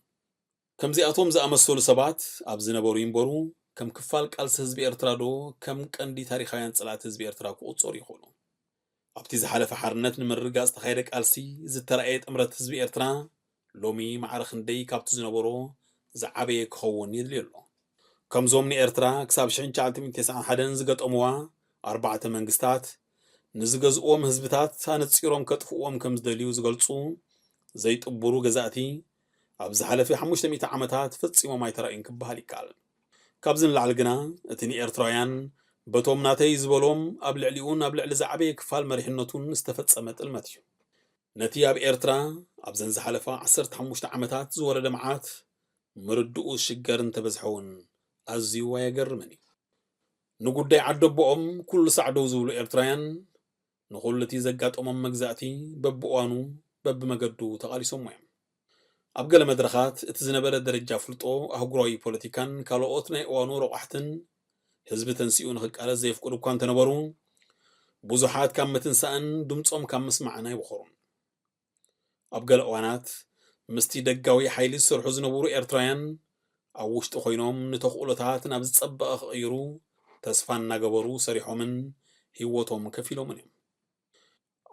ከምዚኣቶም ዝኣመሰሉ ሰባት ኣብ ዝነበሩ ይንበሩ ከም ክፋል ቃልሲ ህዝቢ ኤርትራ ዶ ከም ቀንዲ ታሪኻውያን ጸላእቲ ህዝቢ ኤርትራ ክቑጸሩ ይኽእሉ? ኣብቲ ዝሓለፈ ሓርነት ንምርግጋጽ ዝተኻየደ ቃልሲ ዝተራእየ ጥምረት ህዝቢ ኤርትራ ሎሚ ማዕረ ክንደይ ካብቲ ዝነበሮ ዝዓበየ ክኸውን የድልዮ ኣሎ። ከምዞም ንኤርትራ ክሳብ ሽሕን ትሽዓተ ሚእትን ተስዓን ሓደን ዝገጠምዋ ኣርባዕተ መንግስታት ንዝገዝእዎም ህዝብታት ኣነጺሮም ከጥፍእዎም ከም ዝደልዩ ዝገልጹ ዘይጥቡሩ ገዛእቲ ኣብ ዝሓለፈ ሓሙሽተ ሚእቲ ዓመታት ፈጺሞም ኣይተራእዩን ክበሃል ይከኣል። ካብዚ ንላዕሊ ግና እቲ ንኤርትራውያን በቶም ናተይ ዝበሎም ኣብ ልዕሊኡን ኣብ ልዕሊ ዝዓበየ ክፋል መሪሕነቱን ዝተፈጸመ ጥልመት እዩ። ነቲ ኣብ ኤርትራ ኣብዘን ዝሓለፋ ዓሰርተ ሓሙሽተ ዓመታት ዝወረደ መዓት ምርድኡ ሽገር እንተበዝሐ እውን ኣዝዩ ኣየገርምን እዩ። ንጉዳይ ዓደቦኦም ኩሉ ሳዕ ደው ዝብሉ ኤርትራውያን ንኹሉ እቲ ዘጋጠሞም መግዛእቲ በብእዋኑ በብመገዱ ተቓሊሶሞ እዮም። ኣብ ገለ መድረኻት እቲ ዝነበረ ደረጃ ፍልጦ ኣህጉራዊ ፖለቲካን ካልኦት ናይ እዋኑ ረቋሕትን ህዝቢ ተንሲኡ ንኽቃለስ ዘየፍቅዱ እኳ እንተነበሩ ብዙሓት ካብ ምትንሳእን ድምጾም ካብ ምስማዕን ኣይበኾሩን። ኣብ ገለ እዋናት ምስቲ ደጋዊ ሓይሊ ዝሰርሑ ዝነበሩ ኤርትራውያን ኣብ ውሽጢ ኮይኖም ንተኽእሎታት ናብ ዝጸበቐ ክቕይሩ ተስፋ እናገበሩ ሰሪሖምን ህይወቶም ከፊሎምን እዮም።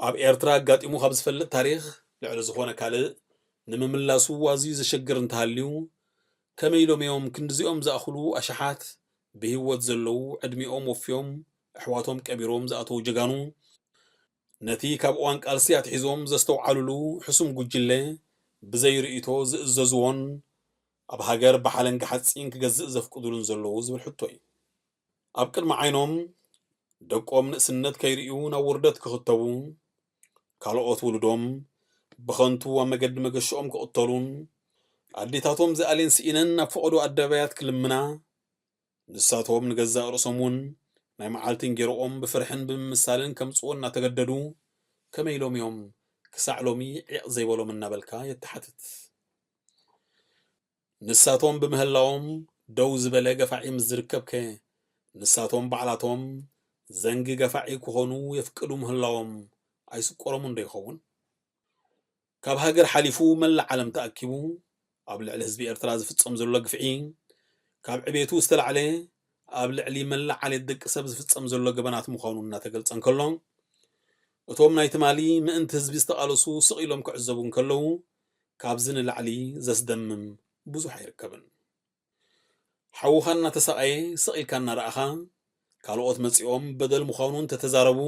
ኣብ ኤርትራ ኣጋጢሙ ካብ ዝፈልጥ ታሪኽ ልዕሊ ዝኾነ ካልእ ንምምላሱ ኣዝዩ ዘሸግር እንተሃልዩ ከመይ ኢሎም እዮም ክንድዚኦም ዝኣኽሉ ኣሽሓት ብህይወት ዘለዉ ዕድሚኦም ወፍዮም ኣሕዋቶም ቀቢሮም ዝኣተዉ ጀጋኑ ነቲ ካብ እዋን ቃልሲ ኣትሒዞም ዘስተውዓሉሉ ሕሱም ጉጅለ ብዘይ ርእይቶ ዝእዘዝዎን ኣብ ሃገር ብሓለንጊ ሓጺን ክገዝእ ዘፍቅዱሉን ዘለዉ ዝብል ሕቶ እዩ። ኣብ ቅድሚ ዓይኖም ደቆም ንእስነት ከይርእዩ ናብ ውርደት ክኽተቡ፣ ካልኦት ውሉዶም ብኸንቱ ኣብ መገዲ መገሽኦም ክቕተሉን ኣዴታቶም ዝኣሌን ስኢነን ናብ ፈቐዶ ኣደባያት ክልምና፣ ንሳቶም ንገዛእ ርእሶም እውን ናይ መዓልቲ እንጌርኦም ብፍርሕን ብምምሳልን ከምጽዎ እናተገደዱ፣ ከመይ ኢሎም እዮም ክሳዕ ሎሚ ዒቕ ዘይበሎም እናበልካ የተሓትት። ንሳቶም ብምህላዎም ደው ዝበለ ገፋዒ ምስ ዝርከብከ፣ ንሳቶም ባዕላቶም ዘንጊ ገፋዒ ክኾኑ የፍቅዱ ምህላዎም ኣይስቆሮምን ዶ ይኸውን? ካብ ሃገር ሓሊፉ መላእ ዓለም ተኣኪቡ ኣብ ልዕሊ ህዝቢ ኤርትራ ዝፍጸም ዘሎ ግፍዒ፣ ካብ ዕቤቱ ዝተላዕለ ኣብ ልዕሊ መላእ ዓሌት ደቂ ሰብ ዝፍጸም ዘሎ ገበናት ምዃኑ እናተገልጸ እንከሎ፣ እቶም ናይ ትማሊ ምእንቲ ህዝቢ ዝተቓለሱ ስቕ ኢሎም ክዕዘቡ እንከለዉ፣ ካብዚ ንላዕሊ ዘስደምም ብዙሕ ኣይርከብን። ሓውኻ እናተሳቐየ ስቕ ኢልካ እናረኣኻ፣ ካልኦት መጺኦም በደል ምዃኑ እንተተዛረቡ፣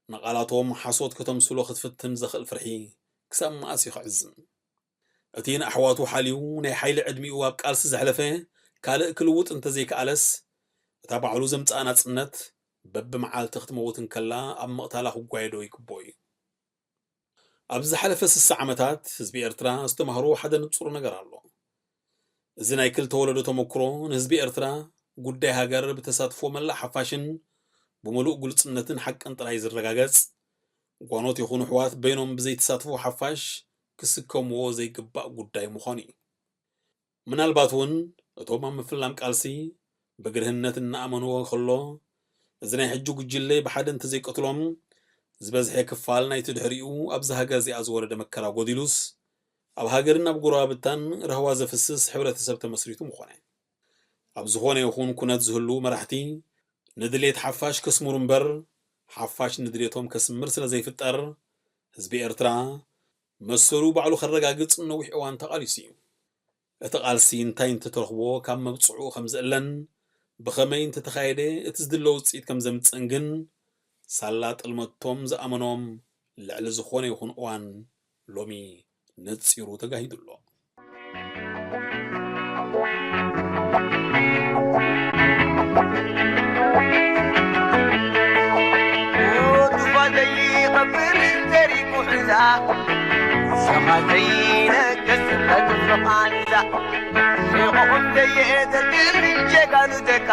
ንቓላቶም ሓሶት ከተምስሎ ክትፍትን ዘኽእል ፍርሒ ክሳብ መኣስ እዩ ክዕዝም? እቲ ንኣሕዋቱ ሓልዩ ናይ ሓይሊ ዕድሚኡ ኣብ ቃልሲ ዘሕለፈ ካልእ ክልውጥ እንተዘይከኣለስ፣ እታ ባዕሉ ዘምጽኣ ናጽነት በብመዓልቲ ክትመውት እንከላ ኣብ ምቕታላ ክጓየዶ ይግብኦ እዩ። ኣብ ዝሓለፈ ስሳ ዓመታት ህዝቢ ኤርትራ ዝተማህሮ ሓደ ንጹር ነገር ኣሎ። እዚ ናይ ክልተ ወለዶ ተመክሮ ንህዝቢ ኤርትራ ጉዳይ ሃገር ብተሳትፎ መላእ ሓፋሽን ብምሉእ ግሉጽነትን ሓቅን ጥራይ ዝረጋገጽ፣ ጓኖት ይኹኑ ኣሕዋት በይኖም ብዘይተሳትፎ ሓፋሽ ክስከምዎ ዘይግባእ ጉዳይ ምዃኑ እዩ። ምናልባት እውን እቶም ኣብ ምፍላም ቃልሲ ብግርህነት እናኣመንዎ ከሎ፣ እዚ ናይ ሕጂ ጉጅለ ብሓደ እንተዘይቀትሎም፣ ዝበዝሐ ክፋል ናይቲ ድሕሪኡ ኣብዚ ሃገር እዚኣ ዝወረደ መከራ ጎዲሉስ፣ ኣብ ሃገርን ኣብ ጎረባብታን ራህዋ ዘፍስስ ሕብረተሰብ ተመስሪቱ ምኾነ። ኣብ ዝኾነ ይኹን ኩነት ዝህሉ መራሕቲ፣ ንድሌት ሓፋሽ ከስምሩ እምበር፣ ሓፋሽ ንድሌቶም ከስምር ስለ ዘይፍጠር፣ ህዝቢ ኤርትራ መሰሉ ባዕሉ ከረጋግጽ ነዊሕ እዋን ተቓሊሱ እዩ። እቲ ቃልሲ እንታይ እንተተረኽቦ ካብ መብጽዑ ከም ዝእለን፣ ብኸመይ እንተተኻየደ እቲ ዝድለ ውጽኢት ከም ዘምጽእን ግን፣ ሳላ ጥልመቶም ዝኣመኖም ልዕሊ ዝኾነ ይኹን እዋን ሎሚ ነጺሩ ተጋሂዱ ኣሎ። ዱባ ዘይቐብር ዘሪጉ ሒዛ፣ ሰማ ዘይነግስ ሕትፍቓንዛ፣ ሒቑቕም ዘየእተትን ጀጋኑ ደቃ፣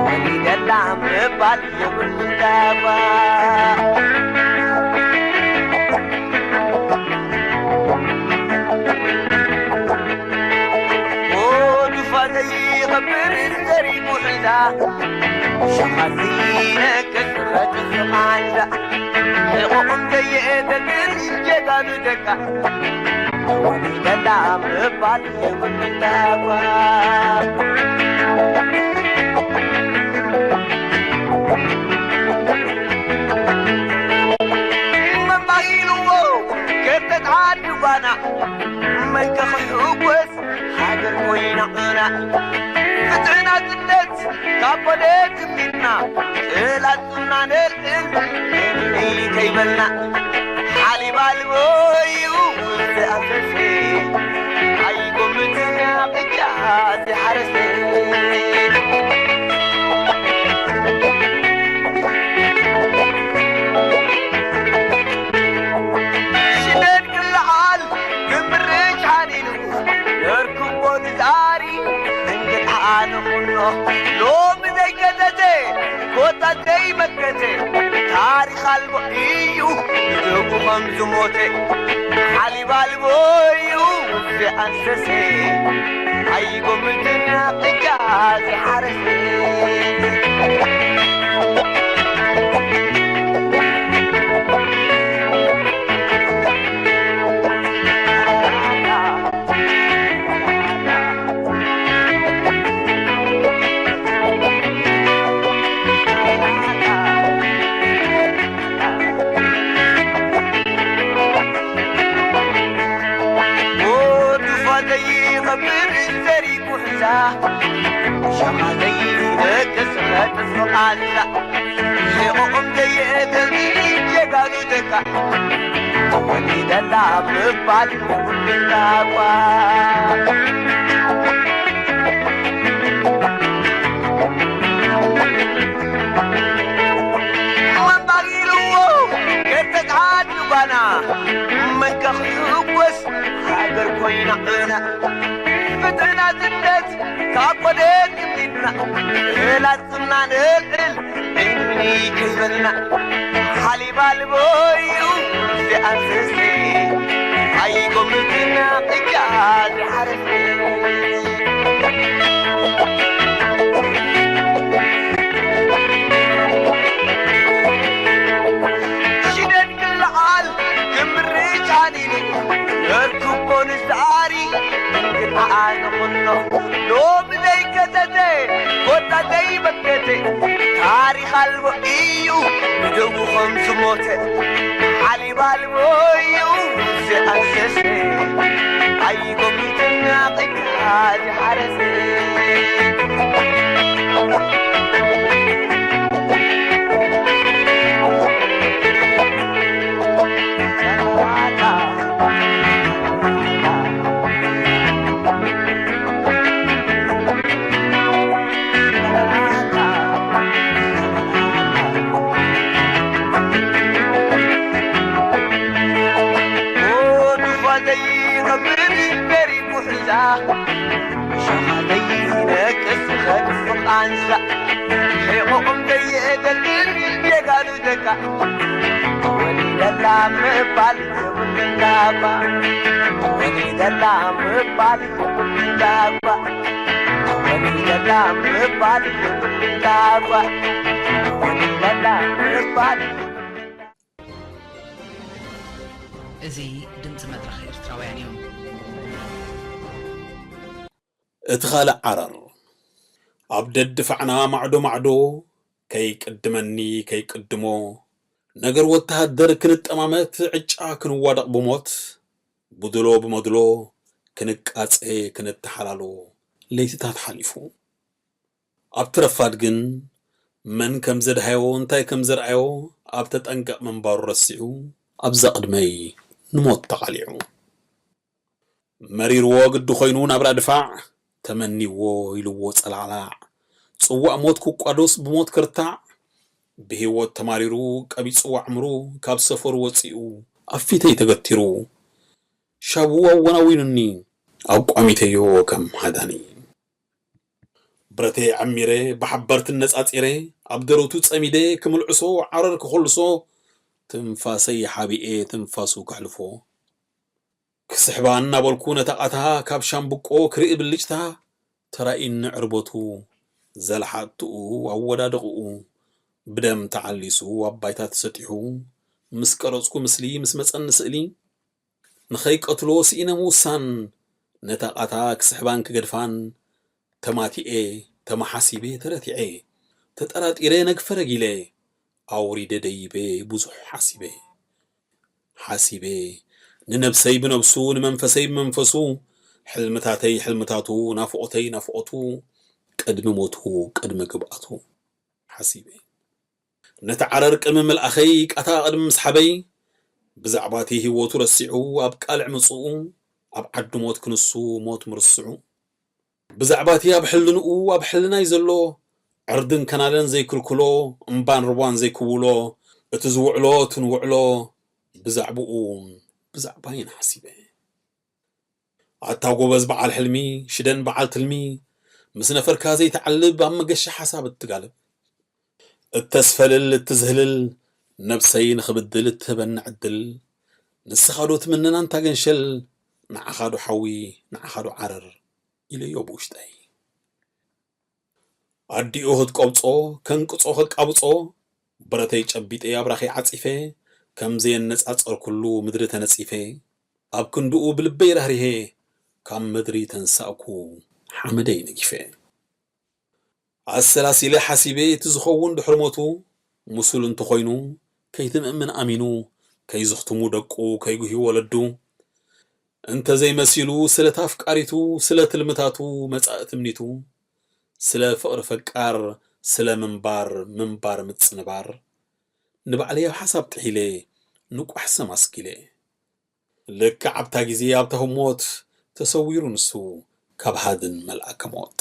ወሊደላ ምባል የብሉን ዳባ። ዱፋ ዘይኸብር ዘሪጉ ሒዛ፣ ሸኻሲ ነቅጽ ኸትስኻንዳ፣ ሕቑቕም ዘየእተትን ጀጋኑ ደቃ፣ ተወሊደላ ምባል የብሉን ዳባ። መባይልዎ ከተትዓዱ ባና፣ መን ከኽሕጎስ ሃገር ኮይና ቕና። ፍትሕና ስደት ካብ ፖለቲክ ሚትና፣ ጥላትና ነልዕል ከይበልና። ሓሊብ ኣልቦ እዩ ዝኣፈሰ፣ ኣይጎምትን ቅጫ ዝሓረሰ። ሽደድ ክለዓል ክምርጭ ሓኒኑ፣ ነርክቦ ንዛሪ እንግድሓ ንኹኖ። ሎሚ ዘይገዘተ ኮታ ዘይመከተ፣ ታሪኽ ኣልቦ እዩ ንደጉ ከም ዝሞተ። ሓሊብ ኣልቦ እዩ ዝኣንሰሰ፣ ኣይጎምትን ቅጫ ዝሓረሰ። ወዱ ፋተይ ኸብር ዘሪጉ ሕዛ፣ ሸማ ዘይነቅጽ ኸጥፍ ቃልዛ። ሕቑቕም ዘየእተን ጀጋኑ ደቃ፣ ተወሊደላ ምባል ምጉልላባ። ናጽነት ካብ ቆደት ክሊልና እላጽና ንልዕል እኒ ከይበልና ሓሊባ ልቦዩ ዝኣንስስቲ ኣይጎምትና እጃ ዝሓረስ ሽደን ክልዓል ክምርጫኒኒ እርክቦ ንዝኣሪ ክትዓንኹኖ ሎሚ ዘይከተተ ኮታ ዘይበከተ ታሪኽ ኣልቦ እዩ ብደሙ ከም ዝሞተ ሓሊብ ኣልቦ እዩ ዝኣሰሰ ኣይጎሚትና ቂካ ዝሓረሰ ወሊደላ ምባል የብሉን ዳባ ወሊደላ ምባል የብሉን ዳባ ወሊደላ ምባል የብሉን ዳባ ወሊደላ ምባል እዚ ድምፂ መድረኽ ኤርትራውያን እዩ። እቲ ኻልእ ዓረር ኣብ ደድፋዕና ማዕዶ ማዕዶ ከይቅድመኒ ከይቅድሞ ነገር ወተሃደር ክንጠማመት ዕጫ ክንዋደቕ ብሞት ብድሎ ብመድሎ ክንቃጸ ክንተሓላሎ ለይትታት ሓሊፉ። ኣብቲ ረፋድ ግን መን ከም ዘድሃዮ እንታይ ከም ዘርኣዮ ኣብ ተጠንቀቕ ምንባሩ ረሲዑ ኣብዛ ቅድመይ ንሞት ተቓሊዑ። መሪርዎ ግዲ ኮይኑ ናብራ ድፋዕ ተመኒዎ ኢልዎ ጸላዕላዕ ጽዋእ ሞት ክቋዶስ ብሞት ክርታዕ ብህይወት ተማሪሩ ቀቢጽዎ ኣዕምሩ ካብ ሰፈሩ ወጺኡ ኣብ ፊተይ ተገቲሩ ሻቡ ኣወናዊኑኒ ኣቋሚተዮ ከም ሃዳኒ። ብረተይ ዓሚረ ብሓበርትን ነጻጺረ ኣብ ደረቱ ጸሚደ ክምልዕሶ ዓረር ክኹልሶ ትንፋሰይ ሓቢኤ ትንፋሱ ከሕልፎ ክስሕባ እናበልኩ ነታ ቃታ ካብ ሻምብቆ ክርኢ ብልጭታ ተራኢኒ ዕርበቱ ዘልሓጥትኡ ኣወዳድቕኡ ብደም ተዓሊሱ ኣብ ባይታ ተሰጢሑ ምስ ቀረጽኩ ምስሊ ምስ መጸኒ ስእሊ ንኸይቀትሎ ስኢነ ምውሳን ነታ ቃታ ክስሕባን ክገድፋን ተማቲኤ ተመሓሲበ ተረቲዐ ተጠራጢረ ነግፈ ረጊለ ኣውሪደ ደይበ ብዙሕ ሓሲበ ሓሲበ ንነብሰይ ብነብሱ ንመንፈሰይ ብመንፈሱ ሕልምታተይ ሕልምታቱ ናፍቖተይ ናፍቖቱ ቅድሚ ሞቱ ቅድሚ ግብኣቱ ሓሲበ ነቲ ዓረር ቅድሚ ምልኣኸይ ቃታ ቅድሚ ምስሓበይ ብዛዕባ እቲ ህይወቱ ረሲዑ ኣብ ቃልዕ ምጽኡ ኣብ ዓዲ ሞት ክንሱ ሞት ምርስዑ ብዛዕባ እቲ ኣብ ሕልንኡ ኣብ ሕልናይ ዘሎ ዕርድን ከናለን ዘይክልክሎ እምባን ርቧን ዘይክውሎ እቲ ዝውዕሎ እቲ ንውዕሎ ብዛዕባኡ ብዛዕባይን ሓሲበ ኣታ ጎበዝ በዓል ሕልሚ ሽደን በዓል ትልሚ ምስ ነፈርካ ዘይትዓልብ ኣብ መገሻ ሓሳብ እትጋልብ እተስፈልል እትዝህልል ነብሰይ ንኽብድል እትህበኒ ዕድል ንስኻ ዶ ትምነና እንታ ገንሸል ንዓኻ ዶ ሓዊ ንዓኻ ዶ ዓረር ኢለዮ ብውሽጠይ ኣዲኡ ክትቀብጾ ከንቅጾ ከቃብጾ ብረተይ ጨቢጠ ኣብራኺ ዓጺፈ ከም ዘየነጻጸርኩሉ ምድሪ ተነጺፈ ኣብ ክንድኡ ብልበይ ራህሪሀ ካብ ምድሪ ተንሳእኩ ሓመደይ ነጊፈ ኣሰላሲለ ሓሲበ እቲ ዝኸውን ድሕሪ ሞቱ ምሱል እንተኾይኑ ከይትምእምን ኣሚኑ ከይዝኽትሙ ደቁ ከይጉህዩ ወለዱ እንተዘይመሲሉ ስለታ ኣፍቃሪቱ ስለ ትልምታቱ መጻኢ ትምኒቱ ስለ ፍቕሪ ፈቃር ስለ ምንባር ምንባር ምጽንባር ንባዕለይ ኣብ ሓሳብ ጥሒለ ንቋሕ ሰም ኣስጊለ ልክዕ ኣብታ ግዜ ኣብታ ህሞት ተሰዊሩ ንሱ ካብ ሃድን መልኣከ ሞት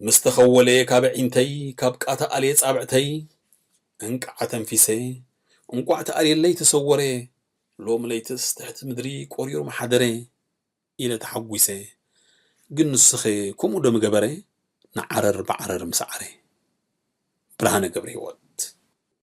ምስ ተኸወለ ካብ ኣዒንተይ ካብ ቃታ ኣልየ ጻብዕተይ እንቃዕ ኣተንፊሰ እንቋዕ ተኣልየለይ ተሰወረ ሎሚ ለይትስ ትሕቲ ምድሪ ቆሪሩ ምሓደረ ኢለ ተሓጒሰ ግን ንስኸ ከምኡ ዶ ምገበረ? ንዓረር ብዓረር ምስ ዓረ። ብርሃነ ገብረ ህይወት።